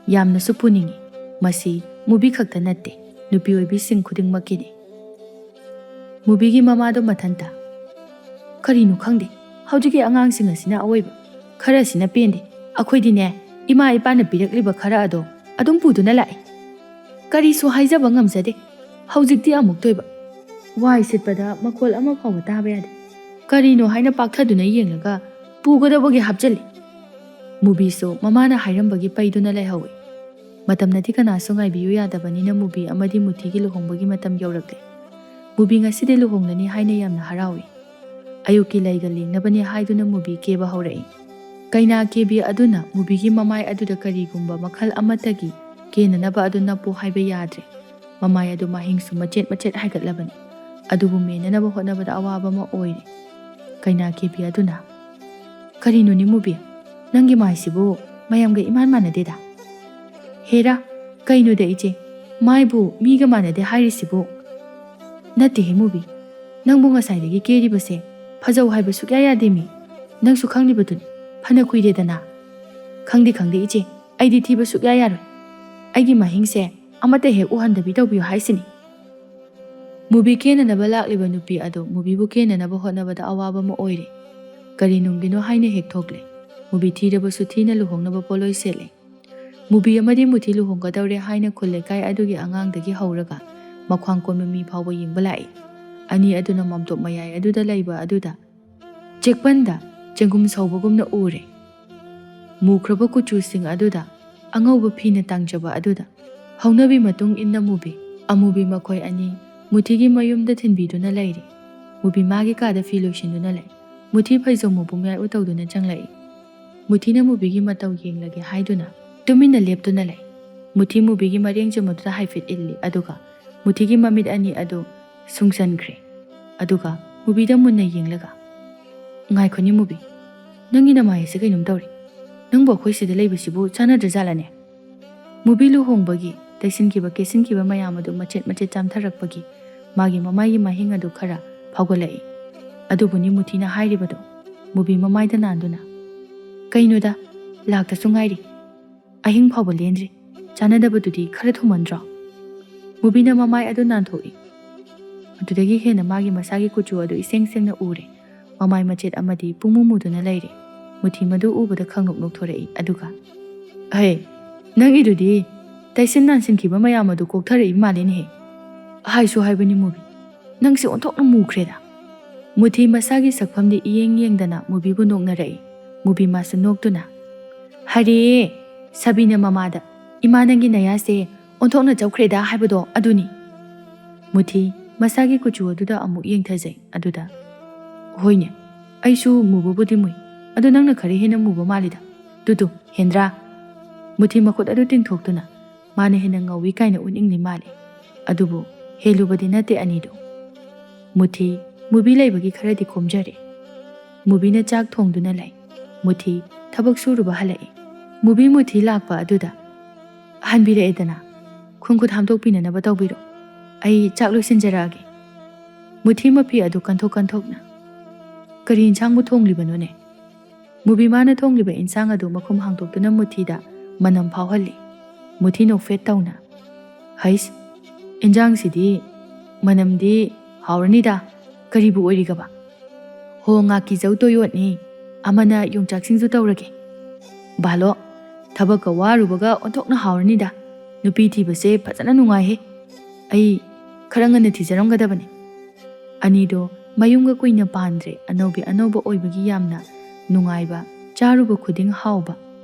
ꯌꯥꯝꯅꯁꯨ ꯄꯨꯅꯤꯡꯏ꯫ ꯃꯁꯤ ꯃꯨꯕꯤ ꯈꯛꯇ ꯅꯠꯇꯦ, ꯅꯨꯄꯤ ꯑꯣꯏꯕꯤꯁꯤꯡ ꯈꯨꯗꯤꯡꯃꯛꯀꯤꯅꯤ꯫ ꯃꯨꯕꯤꯒꯤ ꯃꯃꯥꯗꯣ ꯃꯊꯟꯇ, "ꯀꯔꯤꯅꯣ ꯈꯪꯗꯦ, ꯍꯧꯖꯤꯛꯀꯤ ꯑꯉꯥꯡꯁꯤꯡ ꯑꯁꯤꯅ ꯑꯋꯣꯏꯕ꯫ ꯈꯔꯁꯤꯅ ꯄꯦꯟꯗꯦ꯫ ꯑꯩꯈꯣꯏꯗꯤꯅꯦ, ꯏꯃꯥ ꯏꯄꯥꯅ ꯄꯤꯔꯛꯂꯤꯕ ꯈꯔ ꯑꯗꯣ ꯑꯗꯨꯝ ꯄꯨꯗꯨꯅ ꯂꯥꯛꯑꯦ꯫ ꯀꯔꯤꯁꯨ ꯍꯥꯏꯖꯕ ꯉꯝꯖꯗꯦ꯫ ꯍꯧꯖꯤꯛꯇꯤ ꯑꯃꯨꯛꯇꯣꯏꯕ꯫ ꯋꯥꯏ ꯁꯤꯠꯄꯗ ꯃꯈꯣꯜ ꯑꯃ ꯐꯥꯎꯕ ꯇꯥꯕ ꯌꯥꯗꯦ꯫ ꯀꯔꯤꯅꯣ ꯍꯥꯏꯅ ꯄꯥꯛꯊꯗꯨꯅ ꯌꯦꯡꯂꯒ ꯄꯨꯒꯗꯕꯒꯤ ꯍꯥꯞꯆꯤꯜꯂꯤ꯫" ꯃꯨꯕꯤꯁꯨ ꯃꯃꯥꯅ ꯍꯥꯏꯔꯝꯕꯒꯤ ꯄꯩꯗꯨꯅ ꯂꯩꯍꯧꯏ꯫ ꯃꯇꯝꯅꯗꯤ ꯀꯅꯥꯁꯨ ꯉꯥꯏꯕꯤꯌꯨ ꯌꯥꯗꯕꯅꯤꯅ ꯃꯨꯕꯤ ꯑꯃꯗꯤ ꯃꯨꯊꯤꯒꯤ ꯂꯨꯍꯣꯡꯕꯒꯤ ꯃꯇꯝ ꯌꯧꯔꯛꯂꯦ꯫ ꯃꯨꯕꯤ ꯉꯁꯤꯗꯤ ꯂꯨꯍꯣꯡꯂꯅꯤ ꯍꯥꯏꯅ ꯌꯥꯝꯅ ꯍꯔꯥꯎꯏ꯫ ꯑꯌꯨꯛꯀꯤ ꯂꯩꯒ ꯂꯦꯡꯅꯕꯅꯤ ꯍꯥꯏꯗꯨꯅ ꯃꯨꯕꯤ ꯀꯦꯕ ꯍꯧꯔꯛꯏ꯫ ꯀꯩꯅꯥ ꯀꯦꯕꯤ ꯑꯗꯨꯅ ꯃꯨꯕꯤꯒꯤ ꯃꯃꯥꯏ ꯑꯗꯨꯗ ꯀꯔꯤꯒꯨꯝꯕ ꯃꯈꯜ ꯑꯃꯠꯇꯒꯤ ꯀꯦꯅꯅꯕ ꯑꯗꯨ ꯅꯞꯄꯨ ꯍꯥꯏꯕ ꯌꯥꯗ꯭ꯔꯦ꯫ ꯃꯃꯥꯏ ꯑꯗꯨ ꯃꯍꯤꯡꯁꯨ ꯃꯆꯦꯠ ꯃꯆꯦꯠ ꯍꯥꯏꯒꯠꯂꯕꯅꯤ꯫ ꯑꯗꯨꯕꯨ ꯃꯦꯟꯅꯅꯕ ꯍꯣꯠꯅꯕꯗ ꯑꯋꯥꯕ ꯑꯃ ꯑꯣꯏꯔꯦ꯫ ꯀꯩꯅꯥ ꯀꯦꯕꯤ ꯑꯗꯨꯅ, "ꯀꯔꯤꯅꯣꯅꯦ ꯃꯨꯕꯤ? ꯅꯪꯒꯤ ꯃꯥꯏꯁꯤꯕꯨ ꯃꯌꯥꯝꯒ ꯏꯃꯥꯟ ꯃꯥꯟꯅꯗꯦꯗ꯫ ꯍꯦꯔꯥ, ꯀꯩꯅꯣꯗ ꯏꯆꯦ, ꯃꯥꯏꯕꯨ ꯃꯤꯒ ꯃꯥꯟꯅꯗꯦ ꯍꯥꯏꯔꯤꯁꯤꯕꯨ?" "ꯅꯠꯇꯦꯍꯦ ꯃꯨꯕꯤ, ꯅꯪꯕꯨ ꯉꯁꯥꯏꯗꯒꯤ ꯀꯦꯔꯤꯕꯁꯦ ꯐꯖꯧ ꯍꯥꯏꯕ ꯁꯨꯛꯌꯥ ꯌꯥꯗꯦꯃꯤ꯫ ꯅꯪꯁꯨ ꯈꯪꯂꯤꯕꯗꯨꯅꯤ, ꯐꯅ ꯀꯨꯏꯔꯦꯗꯅ꯫" "ꯈꯪꯗꯦ, ꯈꯪꯗꯦ ꯏꯆꯦ, ꯑꯩꯗꯤ ꯊꯤꯕ ꯁꯨꯛꯌꯥ ꯌꯥꯔꯣꯏ꯫ ꯑꯩꯒꯤ ꯃꯍꯤꯡꯁꯦ ꯑꯃꯠꯇ ꯍꯦꯛ ꯎꯍꯟꯗꯕꯤ ꯇꯧꯕꯤꯌꯨ ꯍꯥꯏꯁꯤꯅꯤ꯫" ꯃꯨꯕꯤ ꯀꯦꯅꯅꯕ ꯂꯥꯛꯂꯤꯕ ꯅꯨꯄꯤ ꯑꯗꯨ ꯃꯨꯕꯤꯕꯨ ꯀꯦꯅꯅꯕ ꯍꯣꯠꯅꯕꯗ ꯑꯋꯥꯕ ꯑꯃ ꯑꯣꯏꯔꯦ꯫ ꯀꯔꯤ ꯅꯨꯡꯒꯤꯅꯣ ꯍꯥꯏꯅ ꯍꯦꯛ ꯊꯣꯛꯂꯦ꯫ ꯃꯨꯕꯤ ꯊꯤꯔꯕꯁꯨ ꯊꯤꯅ ꯂꯨꯍꯣꯡꯅꯕ ꯄꯣꯠꯂꯣꯏ ꯁꯦꯠꯂꯦ꯫ ꯃꯨꯕꯤ ꯑꯃꯗꯤ ꯃꯨꯊꯤ ꯂꯨꯍꯣꯡꯒꯗꯧꯔꯦ ꯍꯥꯏꯅ ꯈꯨꯜ ꯂꯩꯀꯥꯏ ꯑꯗꯨꯒꯤ ꯑꯉꯥꯡꯗꯒꯤ ꯍꯧꯔꯒ ꯃꯈ꯭ꯋꯥꯡ ꯀꯣꯟꯕ ꯃꯤ ꯐꯥꯎꯕ ꯌꯦꯡꯕ ꯂꯥꯛꯏ꯫ ꯑꯅꯤ ꯑꯗꯨꯅ ꯃꯥꯝꯇꯣꯞ ꯃꯌꯥꯏ ꯑꯗꯨꯗ ꯂꯩꯕ ꯑꯗꯨꯗ ꯆꯦꯛꯄꯟꯗ ꯆꯦꯡꯒꯨꯝ ꯁꯧꯕꯒꯨꯝꯅ ꯎꯔꯦ꯫ ꯃꯨꯈ꯭ꯔꯕ ꯀꯨꯆꯨꯁꯤꯡ ꯑꯗꯨꯗ ꯑꯉꯧꯕ ꯐꯤꯅ ꯇꯥꯡꯖꯕ ꯑꯗꯨꯗ ꯍꯧꯅꯕꯤ ꯃꯇꯨꯡ ꯏꯟꯅ ꯃꯨꯕꯤ, ꯑꯃꯨꯕꯤ ꯃꯈꯣꯏ ꯑꯅꯤ ꯃꯨꯊꯤꯒꯤ ꯃꯌꯨꯝꯗ ꯊꯤꯟꯕꯤꯗꯨꯅ ꯂꯩꯔꯤ꯫ ꯃꯨꯕꯤ ꯃꯥꯒꯤ ꯀꯥꯗ ꯐꯤ ꯂꯣꯏꯁꯤꯟꯗꯨꯅ ꯂꯩ꯫ ꯃꯨꯊꯤ ꯐꯩꯖꯣꯝ ꯃꯄꯨꯝ ꯌꯥꯏ ꯎ ꯇꯧꯗꯨꯅ ꯆꯪꯂꯛꯏ꯫ ꯃꯨꯊꯤꯅ ꯃꯨꯕꯤꯒꯤ ꯃꯇꯧ ꯌꯦꯡꯂꯒꯦ ꯍꯥꯏꯗꯨꯅ ꯇꯨꯃꯤꯟꯅ ꯂꯦꯞꯇꯨꯅ ꯂꯩ꯫ ꯃꯨꯊꯤ ꯃꯨꯕꯤꯒꯤ ꯃꯔꯦꯡ ꯆꯨꯝ ꯑꯗꯨꯗ ꯍꯥꯏꯐꯦꯠ ꯏꯜꯂꯤ, ꯑꯗꯨꯒ ꯃꯨꯊꯤꯒꯤ ꯃꯃꯤꯠ ꯑꯅꯤ ꯑꯗꯨ ꯁꯨꯡꯁꯟꯈ꯭ꯔꯦ꯫ ꯑꯗꯨꯒ ꯃꯨꯕꯤꯗ ꯃꯨꯟꯅ ꯌꯦꯡꯂꯒ, "ꯉꯥꯏꯈꯣꯅꯦ ꯃꯨꯕꯤ, ꯅꯪꯒꯤ ꯅꯃꯥꯏ ꯑꯁꯤ ꯀꯩꯅꯣꯝ ꯇꯧꯔꯦ꯫ ꯅꯪꯕꯨ ꯑꯩꯈꯣꯏ ꯁꯤꯗ ꯂꯩꯕꯁꯤꯕꯨ ꯆꯥꯟꯅꯗ꯭ꯔꯖꯥꯠꯂꯅꯦ?" ꯃꯨꯕꯤ ꯂꯨꯍꯣꯡꯕꯒꯤ ꯇꯩꯁꯤꯟꯈꯤꯕ ꯀꯦꯁꯤꯟꯈꯤꯕ ꯃꯌꯥꯝ ꯑꯗꯨ ꯃꯆꯦꯠ ꯃꯆꯦꯠ ꯆꯥꯝꯊꯔꯛꯄꯒꯤ ꯃꯥꯒꯤ ꯃꯃꯥꯏꯒꯤ ꯃꯍꯤꯡ ꯑꯗꯨ ꯈꯔ ꯐꯥꯎꯒꯠꯂꯛꯏ꯫ ꯑꯗꯨꯕꯨꯅꯤ ꯃꯨꯊꯤꯅ ꯍꯥꯏꯔꯤꯕꯗꯨ꯫ ꯃꯨꯕꯤ ꯃꯃꯥꯏꯗ ꯅꯥꯟꯗꯨꯅ, "ꯀꯩꯅꯣꯗ, ꯂꯥꯛꯇꯁꯨ ꯉꯥꯏꯔꯤ꯫ ꯑꯍꯤꯡ ꯐꯥꯎꯕ ꯂꯦꯟꯗ꯭ꯔꯤ꯫ ꯆꯥꯟꯅꯗꯕꯗꯨꯗꯤ ꯈꯔ ꯊꯨꯃꯟꯗ꯭ꯔꯣ?" ꯃꯨꯕꯤꯅ ꯃꯃꯥꯏ ꯑꯗꯨ ꯅꯥꯟꯊꯣꯛꯏ꯫ ꯑꯗꯨꯗꯒꯤ ꯍꯦꯟꯅ ꯃꯥꯒꯤ ꯃꯁꯥꯒꯤ ꯀꯨꯆꯨ ꯑꯗꯨ ꯏꯁꯦꯡ ꯁꯦꯡꯅ ꯎꯔꯦ꯫ ꯃꯃꯥꯏ ꯃꯆꯦꯠ ꯑꯃꯗꯤ ꯄꯨꯡꯃꯨ ꯃꯨꯗꯨꯅ ꯂꯩꯔꯦ꯫ ꯃꯨꯊꯤ ꯃꯗꯨ ꯎꯕꯗ ꯈꯪꯅꯣꯛ ꯅꯣꯛꯊꯣꯔꯛꯏ, ꯑꯗꯨꯒ, "ꯍꯦ, ꯅꯪꯒꯤꯗꯨꯗꯤ ꯇꯩꯁꯤꯟ ꯅꯥꯟꯁꯤꯟꯈꯤꯕ ꯃꯌꯥꯝ ꯑꯗꯨ ꯀꯣꯛꯊꯔꯛꯏꯕ ꯃꯥꯜꯂꯦꯅꯦꯍꯦ꯫ ꯍꯥꯏꯁꯨ ꯍꯥꯏꯕꯅꯤ ꯃꯨꯕꯤ, ꯅꯪꯁꯦ ꯑꯣꯟꯊꯣꯛꯅ ꯃꯨꯈ꯭ꯔꯦꯗ꯫" ꯃꯨꯊꯤ ꯃꯁꯥꯒꯤ ꯁꯛꯐꯝꯗꯤ ꯏꯌꯦꯡ ꯌꯦꯡꯗꯅ ꯃꯨꯕꯤꯕꯨ ꯅꯣꯛꯅꯔꯛꯏ꯫ ꯃꯨꯕꯤ ꯃꯥꯁꯨ ꯅꯣꯛꯇꯨꯅ, "ꯍꯔꯦ, ꯁꯥꯕꯤꯅ ꯃꯃꯥꯗ, 'ꯏꯃꯥ, ꯅꯪꯒꯤ ꯅꯌꯥꯁꯦ ꯑꯣꯟꯊꯣꯛꯅ ꯆꯞꯈ꯭ꯔꯦꯗ' ꯍꯥꯏꯕꯗꯣ ꯑꯗꯨꯅꯤ꯫" ꯃꯨꯊꯤ ꯃꯁꯥꯒꯤ ꯀꯨꯆꯨ ꯑꯗꯨꯗ ꯑꯃꯨꯛ ꯌꯦꯡꯊꯖꯩ꯫ ꯑꯗꯨꯗ, "ꯍꯣꯏꯅꯦ, ꯑꯩꯁꯨ ꯃꯨꯕꯕꯨꯗꯤ ꯃꯨꯏ, ꯑꯗꯣ ꯅꯪꯅ ꯈꯔ ꯍꯦꯟꯅ ꯃꯨꯕ ꯃꯥꯜꯂꯤꯗ꯫ Two, two, ꯍꯦꯟꯗ꯭ꯔꯥ?" ꯃꯨꯊꯤ ꯃꯈꯨꯠ ꯑꯗꯨ ꯇꯤꯡꯊꯣꯛꯇꯨꯅ, ꯃꯥꯅ ꯍꯦꯟꯅ ꯉꯧꯏ ꯀꯥꯏꯅ ꯎꯠꯅꯤꯡꯂꯤ ꯃꯥꯜꯂꯤ꯫ ꯑꯗꯨꯕꯨ ꯍꯦꯜꯂꯨꯕꯗꯤ ꯅꯠꯇꯦ ꯑꯅꯤꯗꯨ꯫ ꯃꯨꯊꯤ ꯃꯨꯕꯤ ꯂꯩꯕꯒꯤ ꯈꯔꯗꯤ ꯈꯣꯝꯖꯔꯦ꯫ ꯃꯨꯕꯤꯅ ꯆꯥꯛ ꯊꯣꯡꯗꯨꯅ ꯂꯩ꯫ ꯃꯨꯊꯤ ꯊꯕꯛ ꯁꯨꯔꯨꯕ ꯍꯜꯂꯛꯏ꯫ ꯃꯨꯕꯤ ꯃꯨꯊꯤ ꯂꯥꯛꯄ ꯑꯗꯨꯗ ꯍꯟꯕꯤꯔꯛꯑꯦꯗꯅ, ꯈꯣꯡ ꯈꯨꯠ ꯍꯥꯝꯗꯣꯛꯄꯤꯅꯅꯕ ꯇꯧꯕꯤꯔꯣ꯫ ꯑꯩ ꯆꯥꯛ ꯂꯣꯏꯁꯤꯟꯖꯔꯛꯑꯒꯦ꯫ ꯃꯨꯊꯤ ꯃꯐꯤ ꯑꯗꯨ ꯀꯟꯊꯣꯛ ꯀꯟꯊꯣꯛꯅ, "ꯀꯔꯤ ꯏꯟꯁꯥꯡꯕꯨ ꯊꯣꯡꯂꯤꯕꯅꯣꯅꯦ?" ꯃꯨꯕꯤ ꯃꯥꯅ ꯊꯣꯡꯂꯤꯕ ꯏꯟꯁꯥꯡ ꯑꯗꯨ ꯃꯈꯨꯝ ꯍꯥꯡꯗꯣꯛꯇꯨꯅ ꯃꯨꯊꯤꯗ ꯃꯅꯝ ꯐꯥꯎꯍꯜꯂꯤ꯫ ꯃꯨꯊꯤ ꯅꯣꯛꯐꯦꯠ ꯇꯧꯅ, "ꯍꯩꯁ, ꯏꯟꯖꯥꯡꯁꯤꯗꯤ ꯃꯅꯝꯗꯤ ꯍꯥꯎꯔꯅꯤꯗ, ꯀꯔꯤꯕꯨ ꯑꯣꯏꯔꯤꯒꯕ?" "ꯍꯣ, ꯉꯥꯀꯤꯖꯧ ꯇꯣꯌꯣꯠꯅꯤ, ꯑꯃꯅ ꯌꯣꯡꯆꯥꯛ ꯁꯤꯡꯖꯨ ꯇꯧꯔꯒꯦ꯫ ꯕꯥꯂꯣ, ꯊꯕꯛꯀ ꯋꯥꯔꯨꯕꯒ ꯑꯣꯟꯊꯣꯛꯅ ꯍꯥꯎꯔꯅꯤꯗ꯫ ꯅꯨꯄꯤ ꯊꯤꯕꯁꯦ ꯐꯖꯅ ꯅꯨꯡꯉꯥꯏꯍꯦ꯫ ꯑꯩ ꯈꯔ ꯉꯟꯅ ꯊꯤꯖꯔꯝꯒꯗꯕꯅꯤ꯫" ꯑꯅꯤꯗꯣ ꯃꯌꯨꯝꯒ ꯀꯨꯏꯅ ꯄꯥꯟꯗ꯭ꯔꯦ, ꯑꯅꯧꯕꯤ ꯑꯅꯧꯕ ꯑꯣꯏꯕꯒꯤ ꯌꯥꯝꯅ ꯅꯨꯡꯉꯥꯏꯕ, ꯆꯥꯔꯨꯕ ꯈꯨꯗꯤꯡ ꯍꯥꯎꯕ,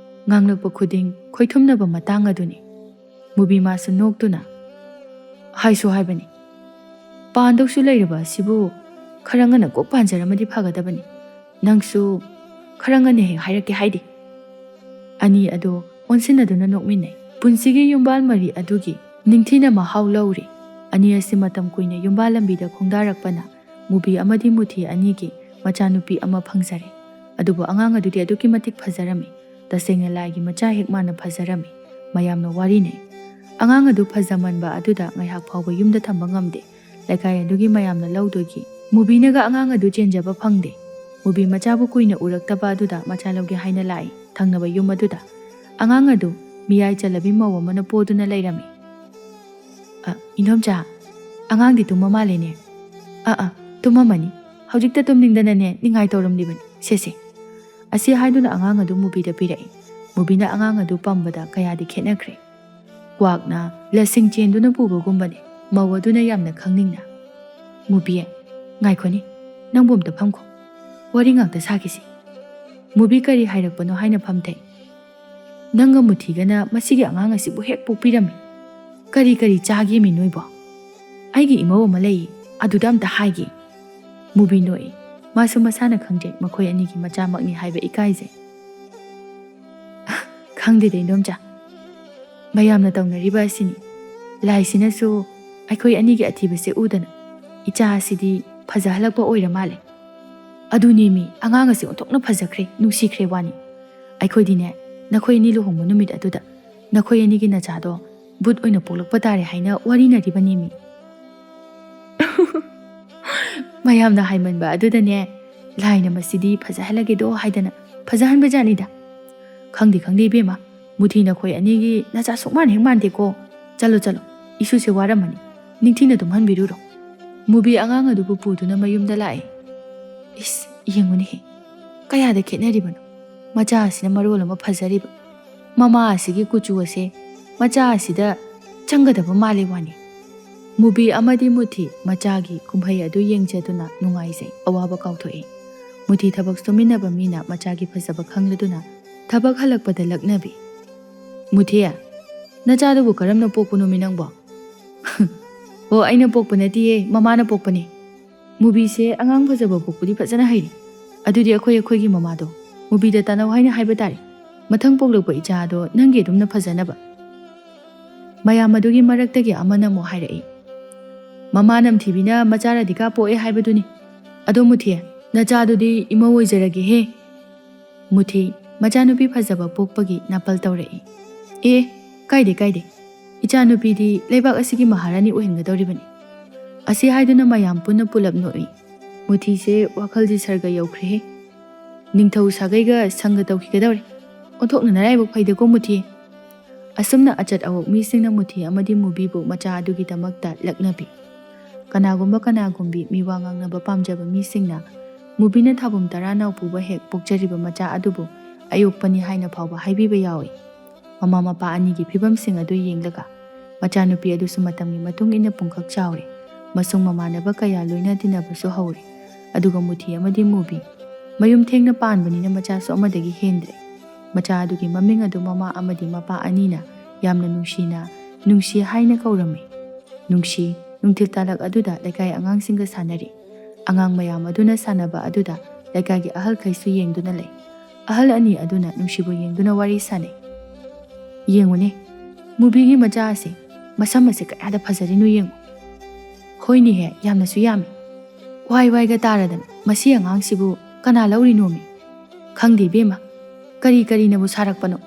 ꯉꯥꯡꯂꯛꯄ ꯈꯨꯗꯤꯡ ꯈꯣꯏꯊꯨꯝꯅꯕ ꯃꯇꯥꯡ ꯑꯗꯨꯅꯤ꯫ ꯃꯨꯕꯤ ꯃꯥꯁꯨ ꯅꯣꯛꯇꯨꯅ, "ꯍꯥꯏꯁꯨ ꯍꯥꯏꯕꯅꯤ, ꯄꯥꯟꯗꯧꯁꯨ ꯂꯩꯔꯕ ꯑꯁꯤꯕꯨ ꯈꯔ ꯉꯟꯅ ꯀꯣꯛ ꯄꯥꯟꯖꯔꯝꯃꯗꯤ ꯐꯒꯗꯕꯅꯤ꯫ ꯅꯪꯁꯨ ꯈꯔ ꯉꯟꯅ ꯍꯦꯛ ꯍꯥꯏꯔꯛꯀꯦ ꯍꯥꯏꯗꯦ?" ꯑꯅꯤ ꯑꯗꯨ ꯑꯣꯟꯁꯤꯟꯅꯗꯨꯅ ꯅꯣꯛꯃꯤꯟꯅꯩ꯫ ꯄꯨꯟꯁꯤꯒꯤ ꯌꯨꯝꯕꯥꯜ ꯃꯔꯤ ꯑꯗꯨꯒꯤ ꯅꯤꯡꯊꯤꯅ ꯃꯍꯥꯎ ꯂꯧꯔꯤ꯫ ꯑꯅꯤ ꯑꯁꯤ ꯃꯇꯝ ꯀꯨꯏꯅ ꯌꯨꯝꯕꯥꯜ ꯂꯝꯕꯤꯗ ꯈꯣꯡꯗꯥꯔꯛꯄꯅ ꯃꯨꯕꯤ ꯑꯃꯗꯤ ꯃꯨꯊꯤ ꯑꯅꯤꯒꯤ ꯃꯆꯥꯅꯨꯄꯤ ꯑꯃ ꯐꯪꯖꯔꯦ꯫ ꯑꯗꯨꯕꯨ ꯑꯉꯥꯡ ꯑꯗꯨꯗꯤ ꯑꯗꯨꯛꯀꯤ ꯃꯇꯤꯛ ꯐꯖꯔꯝꯃꯤ꯫ ꯇꯁꯦꯡꯅ ꯂꯥꯏꯒꯤ ꯃꯆꯥ ꯍꯦꯛ ꯃꯥꯟꯅ ꯐꯖꯔꯝꯃꯤ꯫ ꯃꯌꯥꯝꯅ ꯋꯥꯔꯤꯅꯩ꯫ ꯑꯉꯥꯡ ꯑꯗꯨ ꯐꯖꯃꯟꯕ ꯑꯗꯨꯗ ꯉꯥꯏꯍꯥꯛ ꯐꯥꯎꯕ ꯌꯨꯝꯗ ꯊꯝꯕ ꯉꯝꯗꯦ꯫ ꯂꯩꯀꯥꯏ ꯑꯗꯨꯒꯤ ꯃꯌꯥꯝꯅ ꯂꯧꯗꯨꯒꯤ ꯃꯨꯕꯤꯅꯒ ꯑꯉꯥꯡ ꯑꯗꯨ ꯆꯦꯟꯖꯕ ꯐꯪꯗꯦ꯫ ꯃꯨꯕꯤ ꯃꯆꯥꯕꯨ ꯀꯨꯏꯅ ꯎꯔꯛꯇꯕ ꯑꯗꯨꯗ ꯃꯆꯥ ꯂꯧꯒꯦ ꯍꯥꯏꯅ ꯂꯥꯛꯏ꯫ ꯊꯪꯅꯕ ꯌꯨꯝ ꯑꯗꯨꯗ ꯑꯉꯥꯡ ꯑꯗꯨ ꯃꯤꯌꯥꯏ ꯆꯜꯂꯕꯤ ꯃꯧ ꯑꯃꯅ ꯄꯣꯗꯨꯅ ꯂꯩꯔꯝꯃꯤ꯫ "ꯑ, ꯏꯟꯗꯣꯝꯆꯥ, ꯑꯉꯥꯡꯗꯤ ꯇꯨꯝꯃ ꯃꯥꯜꯂꯦꯅꯦ꯫ ꯑ, ꯑ, ꯇꯨꯝꯃꯝꯃꯅꯤ꯫ ꯍꯧꯖꯤꯛꯇ ꯇꯨꯝꯅꯤꯡꯗꯅꯅꯦ ꯅꯤꯡꯉꯥꯏ ꯇꯧꯔꯝꯂꯤꯕꯅꯤ꯫ ꯁꯦ, ꯁꯦ꯫" ꯑꯁꯤ ꯍꯥꯏꯗꯨꯅ ꯑꯉꯥꯡ ꯑꯗꯨ ꯃꯨꯕꯤꯗ ꯄꯤꯔꯛꯏ꯫ ꯃꯨꯕꯤꯅ ꯑꯉꯥꯡ ꯑꯗꯨ ꯄꯝꯕꯗ ꯀꯌꯥꯗꯤ ꯈꯦꯠꯅꯈ꯭ꯔꯦ꯫ ꯀ꯭ꯋꯥꯛꯅ ꯂꯁꯤꯡ ꯆꯦꯟꯗꯨꯅ ꯄꯨꯕꯒꯨꯝꯕꯅꯤ꯫ ꯃꯧ ꯑꯗꯨꯅ ꯌꯥꯝꯅ ꯈꯪꯅꯤꯡꯅ, "ꯃꯨꯕꯤ, ꯉꯥꯏꯈꯣꯅꯦ, ꯅꯪꯕꯨ ꯑꯝꯇ ꯐꯝꯈꯣ꯫ ꯋꯥꯔꯤ ꯉꯥꯛꯇ ꯁꯥꯈꯤꯁꯤ꯫" ꯃꯨꯕꯤ ꯀꯔꯤ ꯍꯥꯏꯔꯛꯄꯅꯣ ꯍꯥꯏꯅ ꯐꯝꯊꯩ꯫ "ꯅꯪꯒ ꯃꯨꯊꯤꯒꯅ ꯃꯁꯤꯒꯤ ꯑꯉꯥꯡ ꯑꯁꯤꯕꯨ ꯍꯦꯛ ꯄꯣꯛꯄꯤꯔꯝꯃꯤ꯫ ꯀꯔꯤ ꯀꯔꯤ ꯆꯥꯒꯦꯃꯤ ꯅꯣꯏꯕꯣ? ꯑꯩꯒꯤ ꯏꯃꯧ ꯑꯃ ꯂꯩ, ꯑꯗꯨꯗ ꯑꯝꯇ ꯍꯥꯏꯒꯦ꯫" ꯃꯨꯕꯤ ꯅꯣꯛꯏ꯫ ꯃꯥꯁꯨ ꯃꯁꯥꯅ ꯈꯪꯖꯩ ꯃꯈꯣꯏ ꯑꯅꯤꯒꯤ ꯃꯆꯥꯃꯛꯅꯤ ꯍꯥꯏꯕ ꯏꯀꯥꯏꯖꯩ꯫ "ꯈꯪꯗꯦꯗ ꯏꯟꯗꯣꯝꯆꯥ, ꯃꯌꯥꯝꯅ ꯇꯧꯅꯔꯤꯕ ꯑꯁꯤꯅꯤ꯫ ꯂꯥꯏꯁꯤꯅꯁꯨ ꯑꯩꯈꯣꯏ ꯑꯅꯤꯒꯤ ꯑꯊꯤꯕꯁꯦ ꯎꯗꯅ ꯏꯆꯥ ꯑꯁꯤꯗꯤ ꯐꯖꯍꯜꯂꯛꯄ ꯑꯣꯏꯔ ꯃꯥꯜꯂꯦ꯫ ꯑꯗꯨꯅꯦꯃꯤ, ꯑꯉꯥꯡ ꯑꯁꯤ ꯑꯣꯟꯊꯣꯛꯅ ꯐꯖꯈ꯭ꯔꯦ, ꯅꯨꯡꯁꯤꯈ꯭ꯔꯦ ꯋꯥꯅꯤ꯫ ꯑꯩꯈꯣꯏꯗꯤꯅꯦ, ꯅꯈꯣꯏ ꯑꯅꯤ ꯂꯨꯍꯣꯡꯕ ꯅꯨꯃꯤꯠ ꯑꯗꯨꯗ ꯅꯈꯣꯏ ꯑꯅꯤꯒꯤ ꯅꯆꯥꯗꯣ ꯕꯨꯠ ꯑꯣꯏꯅ ꯄꯣꯛꯂꯛꯄ ꯇꯥꯔꯦ ꯍꯥꯏꯅ ꯋꯥꯔꯤꯅꯔꯤꯕꯅꯦꯃꯤ꯫ ꯃꯌꯥꯝꯅ ꯍꯥꯏꯃꯟꯕ ꯑꯗꯨꯗꯅꯦ, ꯂꯥꯏꯅ ꯃꯁꯤꯗꯤ ꯐꯖꯍꯜꯂꯒꯦꯗꯣ ꯍꯥꯏꯗꯅ ꯐꯖꯍꯟꯕ ꯖꯥꯠꯅꯤꯗ꯫ ꯈꯪꯗꯦ, ꯈꯪꯗꯦ ꯏꯕꯦꯝꯃ, ꯃꯨꯊꯤ, ꯅꯈꯣꯏ ꯑꯅꯤꯒꯤ ꯅꯆꯥ ꯁꯨꯛꯃꯥꯟ ꯍꯦꯛ ꯃꯥꯟꯗꯦꯀꯣ꯫ ꯆꯠꯂꯣ, ꯆꯠꯂꯣ, ꯏꯁꯨꯁꯦ ꯋꯥꯔꯝꯃꯅꯤ, ꯅꯤꯡꯊꯤꯅ ꯇꯨꯝꯍꯟꯕꯤꯔꯨꯔꯣ꯫ ꯃꯨꯕꯤ ꯑꯉꯥꯡ ꯑꯗꯨꯕꯨ ꯄꯨꯗꯨꯅ ꯃꯌꯨꯝꯗ ꯂꯥꯛꯑꯦ꯫ ꯏꯁ, ꯌꯦꯡꯉꯨꯅꯦꯍꯦ, ꯀꯌꯥꯗ ꯈꯦꯠꯅꯔꯤꯕꯅꯣ꯫ ꯃꯆꯥ ꯑꯁꯤꯅ ꯃꯔꯣꯜ ꯑꯃ ꯐꯖꯔꯤꯕ, ꯃꯃꯥ ꯑꯁꯤꯒꯤ ꯀꯨꯆꯨ ꯑꯁꯦ ꯃꯆꯥ ꯑꯁꯤꯗ ꯆꯪꯒꯗꯕ ꯃꯥꯜꯂꯤ ꯋꯥꯅꯤ꯫ ꯃꯨꯕꯤ ꯑꯃꯗꯤ ꯃꯨꯊꯤ ꯃꯆꯥꯒꯤ ꯀꯨꯝꯍꯩ ꯑꯗꯨ ꯌꯦꯡꯖꯗꯨꯅ ꯅꯨꯡꯉꯥꯏꯖꯩ, ꯑꯋꯥꯕ ꯀꯥꯎꯊꯣꯛꯏ꯫ ꯃꯨꯊꯤ ꯊꯕꯛ ꯁꯨꯃꯤꯟꯅꯕ ꯃꯤꯅ ꯃꯆꯥꯒꯤ ꯐꯖꯕ ꯈꯪꯂꯗꯨꯅ ꯊꯕꯛ ꯍꯜꯂꯛꯄꯗ ꯂꯛꯅꯕꯤ꯫ "ꯃꯨꯊꯤ, ꯅꯆꯥꯗꯨꯕꯨ ꯀꯔꯝꯅ ꯄꯣꯛꯄꯅꯣꯃꯤ ꯅꯪꯕꯣ?" "ꯑꯣ, ꯑꯩꯅ ꯄꯣꯛꯄ ꯅꯠꯇꯤꯌꯦ, ꯃꯃꯥꯅ ꯄꯣꯛꯄꯅꯦ꯫ ꯃꯨꯕꯤꯁꯦ ꯑꯉꯥꯡ ꯐꯖꯕ ꯄꯣꯛꯄꯗꯤ ꯐꯖꯅ ꯍꯩꯔꯦ꯫ ꯑꯗꯨꯗꯤ ꯑꯩꯈꯣꯏ ꯑꯩꯈꯣꯏꯒꯤ ꯃꯃꯥꯗꯣ ꯃꯨꯕꯤꯗ ꯇꯥꯟꯅꯧ ꯍꯥꯏꯅ ꯍꯥꯏꯕ ꯇꯥꯔꯦ꯫ ꯃꯊꯪ ꯄꯣꯛꯂꯛꯄ ꯏꯆꯥ ꯑꯗꯣ ꯅꯪꯒꯤ ꯑꯗꯨꯝꯅ ꯐꯖꯅꯕ꯫" ꯃꯌꯥꯝ ꯑꯗꯨꯒꯤ ꯃꯔꯛꯇꯒꯤ ꯑꯃꯅ ꯑꯃꯨꯛ ꯍꯥꯏꯔꯛꯏ, "ꯃꯃꯥ ꯅꯝꯊꯤꯕꯤꯅ ꯃꯆꯥ ꯔꯥꯙꯤꯀꯥ ꯄꯣꯛꯑꯦ ꯍꯥꯏꯕꯗꯨꯅꯤ꯫ ꯑꯗꯣ ꯃꯨꯊꯤ, ꯅꯆꯥꯗꯨꯗꯤ ꯏꯃꯧ ꯑꯣꯏꯖꯔꯒꯦꯍꯦ꯫" ꯃꯨꯊꯤ ꯃꯆꯥꯅꯨꯄꯤ ꯐꯖꯕ ꯄꯣꯛꯄꯒꯤ ꯅꯥꯄꯜ ꯇꯧꯔꯛꯏ꯫ "ꯑꯦ, ꯀꯥꯏꯗꯦ, ꯀꯥꯏꯗꯦ꯫ ꯏꯆꯥꯅꯨꯄꯤꯗꯤ ꯂꯩꯕꯥꯛ ꯑꯁꯤꯒꯤ ꯃꯍꯥꯔꯥꯅꯤ ꯑꯣꯏꯍꯟꯒꯗꯧꯔꯤꯕꯅꯤ꯫" ꯑꯁꯤ ꯍꯥꯏꯗꯨꯅ ꯃꯌꯥꯝ ꯄꯨꯟꯅ ꯄꯨꯂꯞ ꯅꯣꯛꯏ꯫ ꯃꯨꯊꯤꯁꯦ ꯋꯥꯈꯜꯁꯤ ꯁꯔꯒ ꯌꯧꯈ꯭ꯔꯦꯍꯦ꯫ ꯅꯤꯡꯊꯧ ꯁꯥꯒꯩꯒ ꯁꯪꯒ ꯇꯧꯈꯤꯒꯗꯧꯔꯦ꯫ ꯑꯣꯟꯊꯣꯛꯅ ꯅꯔꯥꯏꯕꯛ ꯐꯩꯗꯀꯣ ꯃꯨꯊꯤ꯫ ꯑꯁꯨꯝꯅ ꯑꯆꯠ ꯑꯋꯣꯛ ꯃꯤꯁꯤꯡꯅ ꯃꯨꯊꯤ ꯑꯃꯗꯤ ꯃꯨꯕꯤꯕꯨ ꯃꯆꯥ ꯑꯗꯨꯒꯤꯗꯃꯛꯇ ꯂꯛꯅꯕꯤ꯫ ꯀꯅꯥꯒꯨꯝꯕ ꯀꯅꯥꯒꯨꯝꯕꯤ ꯃꯤꯋꯥ ꯉꯥꯡꯅꯕ ꯄꯥꯝꯖꯕ ꯃꯤꯁꯤꯡꯅ ꯃꯨꯕꯤꯅ ꯊꯥꯕꯨꯝ ꯇꯔꯥ ꯅꯥꯎ ꯄꯨꯕ ꯍꯦꯛ ꯄꯣꯛꯆꯔꯤꯕ ꯃꯆꯥ ꯑꯗꯨꯕꯨ ꯑꯌꯣꯛꯄꯅꯤ ꯍꯥꯏꯅ ꯐꯥꯎꯕ ꯍꯥꯏꯕꯤꯕ ꯌꯥꯎꯏ꯫ ꯃꯃꯥ ꯃꯄꯥ ꯑꯅꯤꯒꯤ ꯐꯤꯕꯝꯁꯤꯡ ꯑꯗꯨ ꯌꯦꯡꯂꯒ ꯃꯆꯥꯅꯨꯄꯤ ꯑꯗꯨꯁꯨ ꯃꯇꯝꯒꯤ ꯃꯇꯨꯡ ꯏꯟꯅ ꯄꯨꯡꯀꯛ ꯆꯥꯎꯔꯦ꯫ ꯃꯁꯨꯡ ꯃꯃꯥꯟꯅꯕ ꯀꯌꯥ ꯂꯣꯏꯅ ꯇꯤꯟꯅꯕꯁꯨ ꯍꯧꯔꯦ꯫ ꯑꯗꯨꯒ ꯃꯨꯊꯤ ꯑꯃꯗꯤ ꯃꯨꯕꯤ ꯃꯌꯨꯝ ꯊꯦꯡꯅ ꯄꯥꯟꯕꯅꯤꯅ ꯃꯆꯥꯁꯨ ꯑꯃꯗꯒꯤ ꯍꯦꯟꯗ꯭ꯔꯦ꯫ ꯃꯆꯥ ꯑꯗꯨꯒꯤ ꯃꯃꯤꯡ ꯑꯗꯨ ꯃꯃꯥ ꯑꯃꯗꯤ ꯃꯄꯥ ꯑꯅꯤꯅ ꯌꯥꯝꯅ ꯅꯨꯡꯁꯤꯅ "ꯅꯨꯡꯁꯤ" ꯍꯥꯏꯅ ꯀꯧꯔꯝꯃꯤ꯫ ꯅꯨꯡꯁꯤ, ꯅꯨꯡꯊꯤꯜ ꯇꯥꯂꯛ ꯑꯗꯨꯗ ꯂꯩꯀꯥꯏ ꯑꯉꯥꯡꯁꯤꯡꯒ ꯁꯥꯟꯅꯔꯤ꯫ ꯑꯉꯥꯡ ꯃꯌꯥꯝ ꯑꯗꯨꯅ ꯁꯥꯟꯅꯕ ꯑꯗꯨꯗ ꯂꯩꯀꯥꯏꯒꯤ ꯑꯍꯜꯈꯩꯁꯨ ꯌꯦꯡꯗꯨꯅ ꯂꯩ꯫ ꯑꯍꯜ ꯑꯅꯤ ꯑꯗꯨꯅ ꯅꯨꯡꯁꯤꯕꯨ ꯌꯦꯡꯗꯨꯅ ꯋꯥꯔꯤ ꯁꯥꯟꯅꯩ꯫ "ꯌꯦꯡꯉꯨꯅꯦ, "ꯃꯨꯕꯤꯒꯤ ꯃꯆꯥ ꯑꯁꯦ ꯃꯁꯝ ꯑꯁꯦ ꯀꯌꯥꯗ ꯐꯖꯔꯤꯅꯣ ꯌꯦꯡꯉꯨ꯫ ꯍꯣꯏꯅꯦꯍꯦ, ꯌꯥꯝꯅꯁꯨ ꯌꯥꯝꯃꯤ꯫ ꯋꯥꯏ ꯋꯥꯏꯒ ꯇꯥꯔꯗꯅ ꯃꯁꯤ ꯑꯉꯥꯡꯁꯤꯕꯨ ꯀꯅꯥ ꯂꯧꯔꯤꯅꯣꯃꯤ? ꯈꯪꯗꯦ ꯏꯕꯦꯝꯃ, ꯀꯔꯤ ꯀꯔꯤꯅꯕꯨ ꯁꯥꯔꯛꯄꯅꯣ?"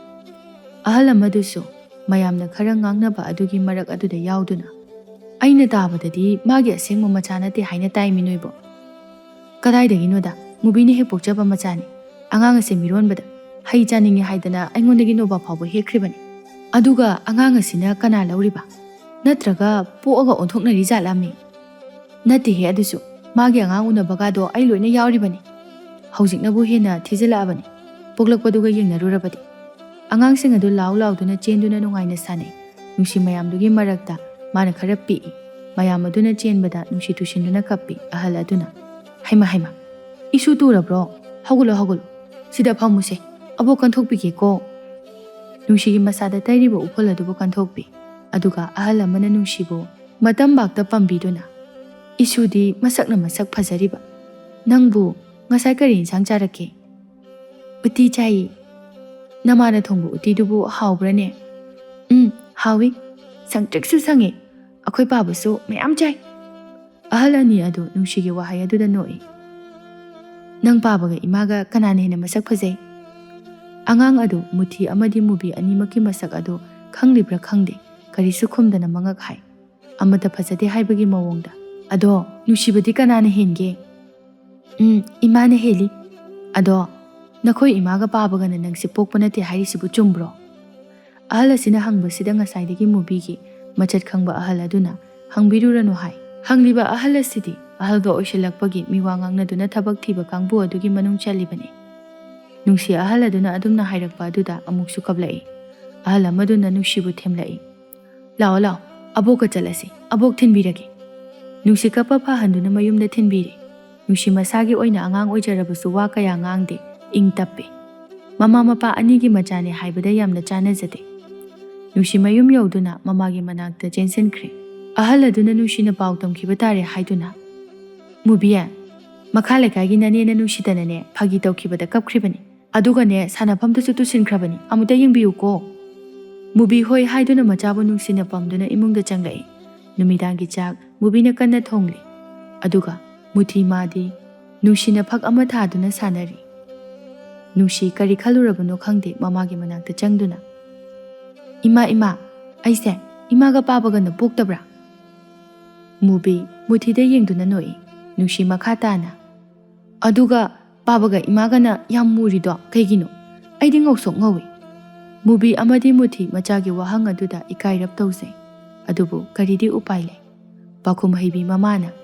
ꯑꯍꯜ ꯑꯃꯗꯨꯁꯨ ꯃꯌꯥꯝꯅ ꯈꯔ ꯉꯥꯡꯅꯕ ꯑꯗꯨꯒꯤ ꯃꯔꯛ ꯑꯗꯨꯗ ꯌꯥꯎꯗꯨꯅ, "ꯑꯩꯅ ꯇꯥꯕꯗꯗꯤ ꯃꯥꯒꯤ ꯑꯁꯦꯡꯕ ꯃꯆꯥ ꯅꯠꯇꯦ ꯍꯥꯏꯅ ꯇꯥꯏꯃꯤ ꯅꯣꯏꯕꯣ?" "ꯀꯗꯥꯏꯗꯒꯤꯅꯣꯗ, ꯃꯨꯕꯤꯅ ꯍꯦꯛ ꯄꯣꯛꯆꯕ ꯃꯆꯥꯅꯤ꯫ ꯑꯉꯥꯡ ꯑꯁꯦ ꯃꯤꯔꯣꯟꯕꯗ ꯍꯩ ꯆꯥꯅꯤꯡꯉꯦ ꯍꯥꯏꯗꯅ ꯑꯩꯉꯣꯟꯗꯒꯤ ꯅꯣꯕꯥꯞ ꯐꯥꯎꯕ ꯍꯦꯛꯈ꯭ꯔꯤꯕꯅꯤ꯫ ꯑꯗꯨꯒ ꯑꯉꯥꯡ ꯑꯁꯤꯅ ꯀꯅꯥ ꯂꯧꯔꯤꯕ? ꯅꯠꯇ꯭ꯔꯒ ꯄꯣꯛꯑꯒ ꯑꯣꯟꯊꯣꯛꯅꯔꯤ ꯖꯥꯠꯂꯥꯃꯤ?" "ꯅꯠꯇꯦꯍꯦ, ꯑꯗꯨꯁꯨ ꯃꯥꯒꯤ ꯑꯉꯥꯡ ꯎꯅꯕꯒꯗꯣ ꯑꯩ ꯂꯣꯏꯅ ꯌꯥꯎꯔꯤꯕꯅꯤ꯫ ꯍꯧꯖꯤꯛꯅꯕꯨ ꯍꯦꯟꯅ ꯊꯤꯖꯤꯜꯂꯛꯑꯕꯅꯤ, ꯄꯣꯛꯂꯛꯄꯗꯨꯒ ꯌꯦꯡꯅꯔꯨꯔꯕꯗꯤ꯫" ꯑꯉꯥꯡꯁꯤꯡ ꯑꯗꯨ ꯂꯥꯎ ꯂꯥꯎꯗꯨꯅ ꯆꯦꯟꯗꯨꯅ ꯅꯨꯡꯉꯥꯏꯅ ꯁꯥꯟꯅꯩ꯫ ꯅꯨꯡꯁꯤ ꯃꯌꯥꯝꯗꯨꯒꯤ ꯃꯔꯛꯇ ꯃꯥꯅ ꯈꯔ ꯄꯤꯛꯏ꯫ ꯃꯌꯥꯝ ꯑꯗꯨꯅ ꯆꯦꯟꯕꯗ ꯅꯨꯡꯁꯤ ꯇꯨꯁꯤꯟꯗꯨꯅ ꯀꯞꯄꯤ꯫ ꯑꯍꯜ ꯑꯗꯨꯅ, "ꯍꯩꯃ, ꯍꯩꯃ, ꯏꯁꯨ ꯇꯨꯔꯕ꯭ꯔꯣ? ꯍꯧꯒꯠꯂꯣ, ꯍꯧꯒꯠꯂꯣ꯫ ꯁꯤꯗ ꯐꯝꯃꯨꯁꯦ꯫ ꯑꯕꯣꯛ ꯀꯟꯊꯣꯛꯄꯤꯒꯦꯀꯣ꯫" ꯅꯨꯡꯁꯤꯒꯤ ꯃꯁꯥꯗ ꯇꯩꯔꯤꯕ ꯎꯐꯨꯜ ꯑꯗꯨꯕꯨ ꯀꯟꯊꯣꯛꯄꯤ꯫ ꯑꯗꯨꯒ ꯑꯍꯜ ꯑꯃꯅ ꯅꯨꯡꯁꯤꯕꯨ ꯃꯇꯝꯕꯥꯛꯇ ꯄꯝꯕꯤꯗꯨꯅ, "ꯏꯁꯨꯗꯤ ꯃꯁꯛꯅ ꯃꯁꯛ ꯐꯖꯔꯤꯕ꯫ ꯅꯪꯕꯨ ꯉꯁꯥꯏ ꯀꯔꯤ ꯏꯟꯁꯥꯡ ꯆꯥꯔꯛꯀꯦ?" "ꯎꯇꯤ ꯆꯥꯏꯌꯦ꯫ ꯅꯃꯥꯅ ꯊꯣꯡꯕ ꯎꯇꯤꯗꯨꯕꯨ ꯍꯥꯎꯕ꯭ꯔꯅꯦ?" "ꯎꯝ, ꯍꯥꯎꯏ꯫ ꯁꯪꯇ꯭ꯔꯤꯛꯁꯨ ꯁꯪꯉꯦ꯫ ꯑꯩꯈꯣꯏ ꯄꯥꯕꯁꯨ ꯃꯌꯥꯝ ꯆꯥꯏ꯫" ꯑꯍꯜ ꯑꯅꯤ ꯑꯗꯨ ꯅꯨꯡꯁꯤꯒꯤ ꯋꯥꯍꯩ ꯑꯗꯨꯗ ꯅꯣꯛꯏ꯫ "ꯅꯪ ꯄꯥꯕꯒ ꯏꯃꯥꯒ ꯀꯅꯥꯅ ꯍꯦꯟꯅ ꯃꯁꯛ ꯐꯖꯩ?" ꯑꯉꯥꯡ ꯑꯗꯨ ꯃꯨꯊꯤ ꯑꯃꯗꯤ ꯃꯨꯕꯤ ꯑꯅꯤꯃꯛꯀꯤ ꯃꯁꯛ ꯑꯗꯨ ꯈꯪꯂꯤꯕ꯭ꯔꯥ ꯈꯪꯗꯦ, ꯀꯔꯤꯁꯨ ꯈꯨꯝꯗꯅ ꯃꯉꯛ ꯍꯥꯏ, ꯑꯃꯠꯇ ꯐꯖꯗꯦ ꯍꯥꯏꯕꯒꯤ ꯃꯑꯣꯡꯗ꯫ "ꯑꯗꯣ ꯅꯨꯡꯁꯤꯕꯗꯤ ꯀꯅꯥꯅ ꯍꯦꯟꯒꯦ?" "ꯎꯝ, ꯏꯃꯥꯅ ꯍꯦꯜꯂꯤ꯫ ꯑꯗꯣ ꯅꯈꯣꯏ ꯏꯃꯥꯒ ꯄꯥꯕꯒꯅ ꯅꯪꯁꯦ ꯄꯣꯛꯄ ꯅꯠꯇꯦ ꯍꯥꯏꯔꯤꯁꯤꯕꯨ ꯆꯨꯝꯕ꯭ꯔꯣ?" ꯑꯍꯜ ꯑꯁꯤꯅ ꯍꯪꯕꯁꯤꯗ ꯉꯁꯥꯏꯗꯒꯤ ꯃꯨꯕꯤꯒꯤ ꯃꯆꯠ ꯈꯪꯕ ꯑꯍꯜ ꯑꯗꯨꯅ, "ꯍꯪꯕꯤꯔꯨꯔꯅꯨ" ꯍꯥꯏ꯫ ꯍꯪꯂꯤꯕ ꯑꯍꯜ ꯑꯁꯤꯗꯤ ꯑꯍꯜꯒ ꯑꯣꯏꯁꯤꯜꯂꯛꯄꯒꯤ ꯃꯤꯋꯥ ꯉꯥꯡꯅꯗꯨꯅ ꯊꯕꯛ ꯊꯤꯕ ꯀꯥꯡꯕꯨ ꯑꯗꯨꯒꯤ ꯃꯅꯨꯡ ꯆꯜꯂꯤꯕꯅꯤ꯫ ꯅꯨꯡꯁꯤ ꯑꯍꯜ ꯑꯗꯨꯅ ꯑꯗꯨꯝꯅ ꯍꯥꯏꯔꯛꯄ ꯑꯗꯨꯗ ꯑꯃꯨꯛꯁꯨ ꯀꯞꯂꯛꯏ꯫ ꯑꯍꯜ ꯑꯃꯗꯨꯅ ꯅꯨꯡꯁꯤꯕꯨ ꯊꯦꯝꯂꯛꯏ꯫ "ꯂꯥꯛꯑꯣ, ꯂꯥꯛꯑꯣ, ꯑꯕꯣꯛꯀ ꯆꯠꯂꯁꯤ, ꯑꯕꯣꯛ ꯊꯤꯟꯕꯤꯔꯒꯦ꯫" ꯅꯨꯡꯁꯤ ꯀꯞꯄ ꯐꯍꯟꯗꯨꯅ ꯃꯌꯨꯝꯗ ꯊꯤꯟꯕꯤꯔꯦ꯫ ꯅꯨꯡꯁꯤ ꯃꯁꯥꯒꯤ ꯑꯣꯏꯅ ꯑꯉꯥꯡ ꯑꯣꯏꯖꯔꯕꯁꯨ ꯋꯥ ꯀꯌꯥ ꯉꯥꯡꯗꯦ, ꯏꯪ ꯇꯞꯄꯦ꯫ ꯃꯃꯥ ꯃꯄꯥ ꯑꯅꯤꯒꯤ ꯃꯆꯥꯅꯦ ꯍꯥꯏꯕꯗ ꯌꯥꯝꯅ ꯆꯥꯟꯅꯖꯗꯦ꯫ ꯅꯨꯡꯁꯤ ꯃꯌꯨꯝ ꯌꯧꯗꯨꯅ ꯃꯃꯥꯒꯤ ꯃꯅꯥꯛꯇ ꯆꯦꯟꯁꯤꯟꯈ꯭ꯔꯦ꯫ ꯑꯍꯜ ꯑꯗꯨꯅ ꯅꯨꯡꯁꯤꯅ ꯄꯥꯎ ꯇꯝꯈꯤꯕ ꯇꯥꯔꯦ ꯍꯥꯏꯗꯨꯅ, "ꯃꯨꯕꯤ, ꯃꯈꯥ ꯂꯩꯀꯥꯏꯒꯤ ꯅꯅꯦꯅ ꯅꯨꯡꯁꯤꯗꯅꯅꯦ ꯐꯥꯒꯤ ꯇꯧꯈꯤꯕꯗ ꯀꯞꯈ꯭ꯔꯤꯕꯅꯤ꯫ ꯑꯗꯨꯒꯅꯦ ꯁꯥꯟꯅꯐꯝꯗꯨꯁꯨ ꯇꯨꯁꯤꯟꯈ꯭ꯔꯕꯅꯤ꯫ ꯑꯃꯨꯛꯇ ꯌꯦꯡꯕꯤꯌꯨꯀꯣ꯫" ꯃꯨꯕꯤ ꯍꯣꯏ ꯍꯥꯏꯗꯨꯅ ꯃꯆꯥꯕꯨ ꯅꯨꯡꯁꯤꯅ ꯄꯝꯗꯨꯅ ꯏꯃꯨꯡꯗ ꯆꯪꯂꯛꯏ꯫ ꯅꯨꯃꯤꯗꯥꯡꯒꯤ ꯆꯥꯛ ꯃꯨꯕꯤꯅ ꯀꯟꯅ ꯊꯣꯡꯂꯤ꯫ ꯑꯗꯨꯒ ꯃꯨꯊꯤ ꯃꯥꯗꯤ ꯅꯨꯡꯁꯤꯅ ꯐꯛ ꯑꯃ ꯊꯥꯗꯨꯅ ꯁꯥꯟꯅꯔꯤ꯫ ꯅꯨꯡꯁꯤ ꯀꯔꯤ ꯈꯜꯂꯨꯔꯕꯅꯣ ꯈꯪꯗꯦ, ꯃꯃꯥꯒꯤ ꯃꯅꯥꯛꯇ ꯆꯪꯗꯨꯅ, "ꯏꯃꯥ, ꯏꯃꯥ, ꯑꯩꯁꯦ ꯏꯃꯥꯒ ꯄꯥꯕꯒꯅ ꯄꯣꯛꯇꯕ꯭ꯔꯥ?" ꯃꯨꯕꯤ ꯃꯨꯊꯤꯗ ꯌꯦꯡꯗꯨꯅ ꯅꯣꯛꯏ꯫ ꯅꯨꯡꯁꯤ ꯃꯈꯥ ꯇꯥꯅ, "ꯑꯗꯨꯒ ꯄꯥꯕꯒ ꯏꯃꯥꯒꯅ ꯌꯥꯝ ꯃꯨꯔꯤꯗꯣ ꯀꯩꯒꯤꯅꯣ? ꯑꯩꯗꯤ ꯉꯧꯁꯣꯛ ꯉꯧꯏ꯫" ꯃꯨꯕꯤ ꯑꯃꯗꯤ ꯃꯨꯊꯤ ꯃꯆꯥꯒꯤ ꯋꯥꯍꯪ ꯑꯗꯨꯗ ꯏꯀꯥꯏꯔꯞ ꯇꯧꯖꯩ꯫ ꯑꯗꯨꯕꯨ ꯀꯔꯤꯗꯤ ꯎꯄꯥꯏ ꯂꯩ? ꯄꯥꯎꯈꯨꯝ ꯍꯩꯕꯤ ꯃꯃꯥꯅ,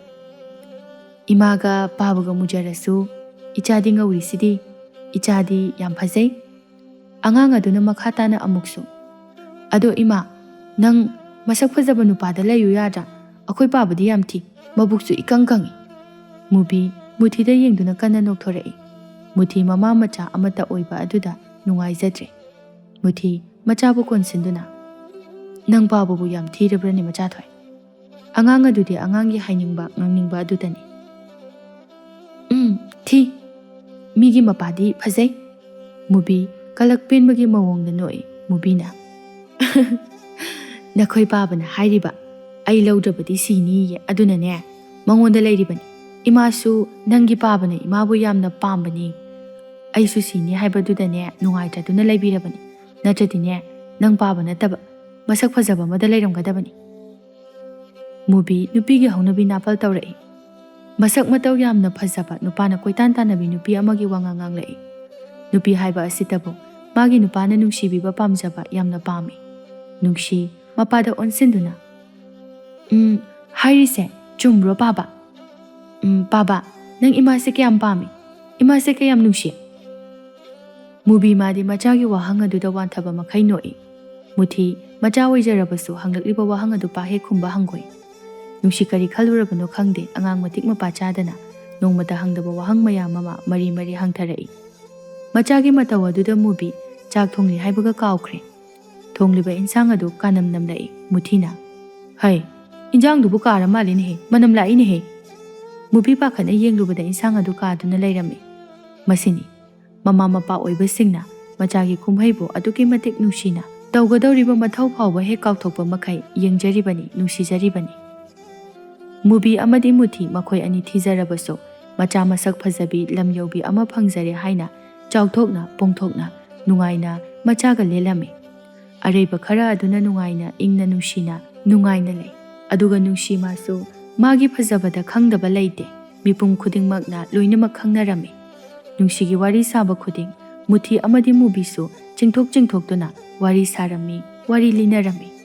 "ꯏꯃꯥꯒ ꯄꯥꯕꯒ ꯃꯨꯖꯔꯁꯨ, ꯏꯆꯥꯗꯤ ꯉꯧꯔꯤꯁꯤꯗꯤ, ꯏꯆꯥꯗꯤ ꯌꯥꯝ ꯐꯖꯩ꯫" ꯑꯉꯥꯡ ꯑꯗꯨꯅ ꯃꯈꯥ ꯇꯥꯅ ꯑꯃꯨꯛꯁꯨ, "ꯑꯗꯣ ꯏꯃꯥ, ꯅꯪ ꯃꯁꯛ ꯐꯖꯕ ꯅꯨꯄꯥꯗ ꯂꯩꯌꯨ ꯌꯥꯗ꯭ꯔꯥ? ꯑꯩꯈꯣꯏ ꯄꯥꯕꯗꯤ ꯌꯥꯝ ꯊꯤ, ꯃꯕꯨꯛꯁꯨ ꯏꯀꯪ ꯀꯪꯉꯤ꯫" ꯃꯨꯕꯤ ꯃꯨꯊꯤꯗ ꯌꯦꯡꯗꯨꯅ ꯀꯟꯅ ꯅꯣꯛꯊꯣꯔꯛꯏ꯫ ꯃꯨꯊꯤ ꯃꯃꯥ ꯃꯆꯥ ꯑꯃꯠꯇ ꯑꯣꯏꯕ ꯑꯗꯨꯗ ꯅꯨꯡꯉꯥꯏꯖꯗ꯭ꯔꯦ꯫ ꯃꯨꯊꯤ ꯃꯆꯥꯕꯨ ꯀꯣꯟꯁꯤꯟꯗꯨꯅ, "ꯅꯪ ꯄꯥꯕꯕꯨ ꯌꯥꯝ ꯊꯤꯔꯕ꯭ꯔꯅꯦ ꯃꯆꯥꯊꯣꯏ?" ꯑꯉꯥꯡ ꯑꯗꯨꯗꯤ ꯑꯉꯥꯡꯒꯤ ꯍꯥꯏꯅꯤꯡꯕ ꯉꯥꯡꯅꯤꯡꯕ ꯑꯗꯨꯗꯅꯤ꯫ "ꯎꯝ, ꯊꯤ꯫ ꯃꯤꯒꯤ ꯃꯄꯥꯗꯤ ꯐꯖꯩ꯫" ꯃꯨꯕꯤ ꯀꯂꯛ ꯄꯦꯟꯕꯒꯤ ꯃꯑꯣꯡꯗ ꯅꯣꯛꯏ꯫ ꯃꯨꯕꯤꯅ, "ꯅꯈꯣꯏ ꯄꯥꯕꯅ ꯍꯥꯏꯔꯤꯕ, ꯑꯩ ꯂꯧꯗ꯭ꯔꯕꯗꯤ ꯁꯤꯅꯤꯌꯦ꯫ ꯑꯗꯨꯅꯅꯦ ꯃꯉꯣꯟꯗ ꯂꯩꯔꯤꯕꯅꯤ꯫ ꯏꯃꯥꯁꯨ ꯅꯪꯒꯤ ꯄꯥꯕꯅ ꯏꯃꯥꯕꯨ ꯌꯥꯝꯅ ꯄꯥꯝꯕꯅꯤ꯫ ꯑꯩꯁꯨ ꯁꯤꯅꯤ ꯍꯥꯏꯕꯗꯨꯗꯅꯦ ꯅꯨꯡꯉꯥꯏꯇ꯭ꯔꯗꯨꯅ ꯂꯩꯕꯤꯔꯕꯅꯤ꯫ ꯅꯠꯇ꯭ꯔꯗꯤꯅꯦ ꯅꯪ ꯄꯥꯕ ꯅꯠꯇꯕ ꯃꯁꯛ ꯐꯖꯕ ꯑꯃꯗ ꯂꯩꯔꯝꯒꯗꯕꯅꯤ꯫" ꯃꯨꯕꯤ ꯅꯨꯄꯤꯒꯤ ꯍꯧꯅꯕꯤ ꯅꯥꯄꯜ ꯇꯧꯔꯛꯏ꯫ ꯃꯁꯛ ꯃꯇꯧ ꯌꯥꯝꯅ ꯐꯖꯕ ꯅꯨꯄꯥꯅ ꯀꯣꯏꯇꯥꯟ ꯇꯥꯟꯅꯕꯤ ꯅꯨꯄꯤ ꯑꯃꯒꯤ ꯋꯥꯉꯥꯡ ꯉꯥꯡꯂꯛꯏ꯫ ꯅꯨꯄꯤ ꯍꯥꯏꯕ ꯑꯁꯤꯇꯕꯨ ꯃꯥꯒꯤ ꯅꯨꯄꯥꯅ ꯅꯨꯡꯁꯤꯕꯤꯕ ꯄꯥꯝꯖꯕ ꯌꯥꯝꯅ ꯄꯥꯝꯃꯤ꯫ ꯅꯨꯡꯁꯤ ꯃꯄꯥꯗ ꯑꯣꯟꯁꯤꯟꯗꯨꯅ, "ꯎꯝ, ꯍꯥꯏꯔꯤꯁꯦ ꯆꯨꯝꯕ꯭ꯔꯣ ꯄꯥꯕ? ꯎꯝ, ꯄꯥꯕ, ꯅꯪ ꯏꯃꯥꯁꯦ ꯀꯌꯥꯝ ꯄꯥꯝꯃꯤ? ꯏꯃꯥꯁꯦ ꯀꯌꯥꯝ ꯅꯨꯡꯁꯤ?" ꯃꯨꯕꯤ ꯃꯥꯗꯤ ꯃꯆꯥꯒꯤ ꯋꯥꯍꯪ ꯑꯗꯨꯗ ꯋꯥꯟꯊꯕ ꯃꯈꯩ ꯅꯣꯛꯏ꯫ ꯃꯨꯊꯤ ꯃꯆꯥ ꯑꯣꯏꯖꯔꯕꯁꯨ ꯍꯪꯂꯛꯂꯤꯕ ꯋꯥꯍꯪ ꯑꯗꯨ ꯄꯥꯛ ꯍꯦꯛ ꯈꯨꯝꯕ ꯍꯪꯒꯣꯏ꯫ ꯅꯨꯡꯁꯤ ꯀꯔꯤ ꯈꯜꯂꯨꯔꯕꯅꯣ ꯈꯪꯗꯦ, ꯑꯉꯥꯡ ꯃꯇꯤꯛ ꯃꯄꯥ ꯆꯥꯗꯅ ꯅꯣꯡꯃꯇ ꯍꯪꯗꯕ ꯋꯥꯍꯪ ꯃꯌꯥꯝ ꯑꯃ ꯃꯔꯤ ꯃꯔꯤ ꯍꯪꯊꯔꯛꯏ꯫ ꯃꯆꯥꯒꯤ ꯃꯇꯧ ꯑꯗꯨꯗ ꯃꯨꯕꯤ ꯆꯥꯛ ꯊꯣꯡꯂꯤ ꯍꯥꯏꯕꯒ ꯀꯥꯎꯈ꯭ꯔꯦ꯫ ꯊꯣꯡꯂꯤꯕ ꯏꯟꯁꯥꯡ ꯑꯗꯨ ꯀꯥꯅꯝ ꯅꯝꯂꯛꯏ꯫ ꯃꯨꯊꯤꯅ, "ꯍꯩ, ꯏꯟꯖꯥꯡꯗꯨꯕꯨ ꯀꯥꯔ ꯃꯥꯜꯂꯤꯅꯦꯍꯦ, ꯃꯅꯝ ꯂꯥꯛꯏꯅꯦꯍꯦ!" ꯃꯨꯕꯤ ꯄꯥꯈꯠꯅ ꯌꯦꯡꯂꯨꯕꯗ ꯏꯟꯁꯥꯡ ꯑꯗꯨ ꯀꯥꯗꯨꯅ ꯂꯩꯔꯝꯃꯤ꯫ ꯃꯁꯤꯅꯤ ꯃꯃꯥ ꯃꯄꯥ ꯑꯣꯏꯕꯁꯤꯡꯅ ꯃꯆꯥꯒꯤ ꯀꯨꯝꯍꯩꯕꯨ ꯑꯗꯨꯛꯀꯤ ꯃꯇꯤꯛ ꯅꯨꯡꯁꯤꯅ ꯇꯧꯒꯗꯧꯔꯤꯕ ꯃꯊꯧ ꯐꯥꯎꯕ ꯍꯦꯛ ꯀꯥꯎꯊꯣꯛꯄ ꯃꯈꯩ ꯌꯦꯡꯖꯔꯤꯕꯅꯤ, ꯅꯨꯡꯁꯤꯖꯔꯤꯕꯅꯤ꯫ ꯃꯨꯕꯤ ꯑꯃꯗꯤ ꯃꯨꯊꯤ ꯃꯈꯣꯏ ꯑꯅꯤ ꯊꯤꯖꯔꯕꯁꯨ, ꯃꯆꯥ ꯃꯁꯛ ꯐꯖꯕꯤ ꯂꯝ ꯌꯧꯕꯤ ꯑꯃ ꯐꯪꯖꯔꯦ ꯍꯥꯏꯅ ꯆꯥꯎꯊꯣꯛꯅ ꯄꯣꯡꯊꯣꯛꯅ ꯅꯨꯡꯉꯥꯏꯅ ꯃꯆꯥꯒ ꯂꯦꯜꯂꯝꯃꯤ꯫ ꯑꯔꯩꯕ ꯈꯔ ꯑꯗꯨꯅ ꯅꯨꯡꯉꯥꯏꯅ ꯏꯪꯅ ꯅꯨꯡꯁꯤꯅ ꯅꯨꯡꯉꯥꯏꯅ ꯂꯩ꯫ ꯑꯗꯨꯒ ꯅꯨꯡꯁꯤ ꯃꯥꯁꯨ ꯃꯥꯒꯤ ꯐꯖꯕꯗ ꯈꯪꯗꯕ ꯂꯩꯇꯦ꯫ ꯃꯤꯄꯨꯝ ꯈꯨꯗꯤꯡꯃꯛꯅ ꯂꯣꯏꯅꯃꯛ ꯈꯪꯅꯔꯝꯃꯤ꯫ ꯅꯨꯡꯁꯤꯒꯤ ꯋꯥꯔꯤ ꯁꯥꯕ ꯈꯨꯗꯤꯡ ꯃꯨꯊꯤ ꯑꯃꯗꯤ ꯃꯨꯕꯤꯁꯨ ꯆꯤꯡꯊꯣꯛ ꯆꯤꯡꯊꯣꯛꯇꯨꯅ ꯋꯥꯔꯤ ꯁꯥꯔꯝꯃꯤ, ꯋꯥꯔꯤ ꯂꯤꯅꯔꯝꯃꯤ꯫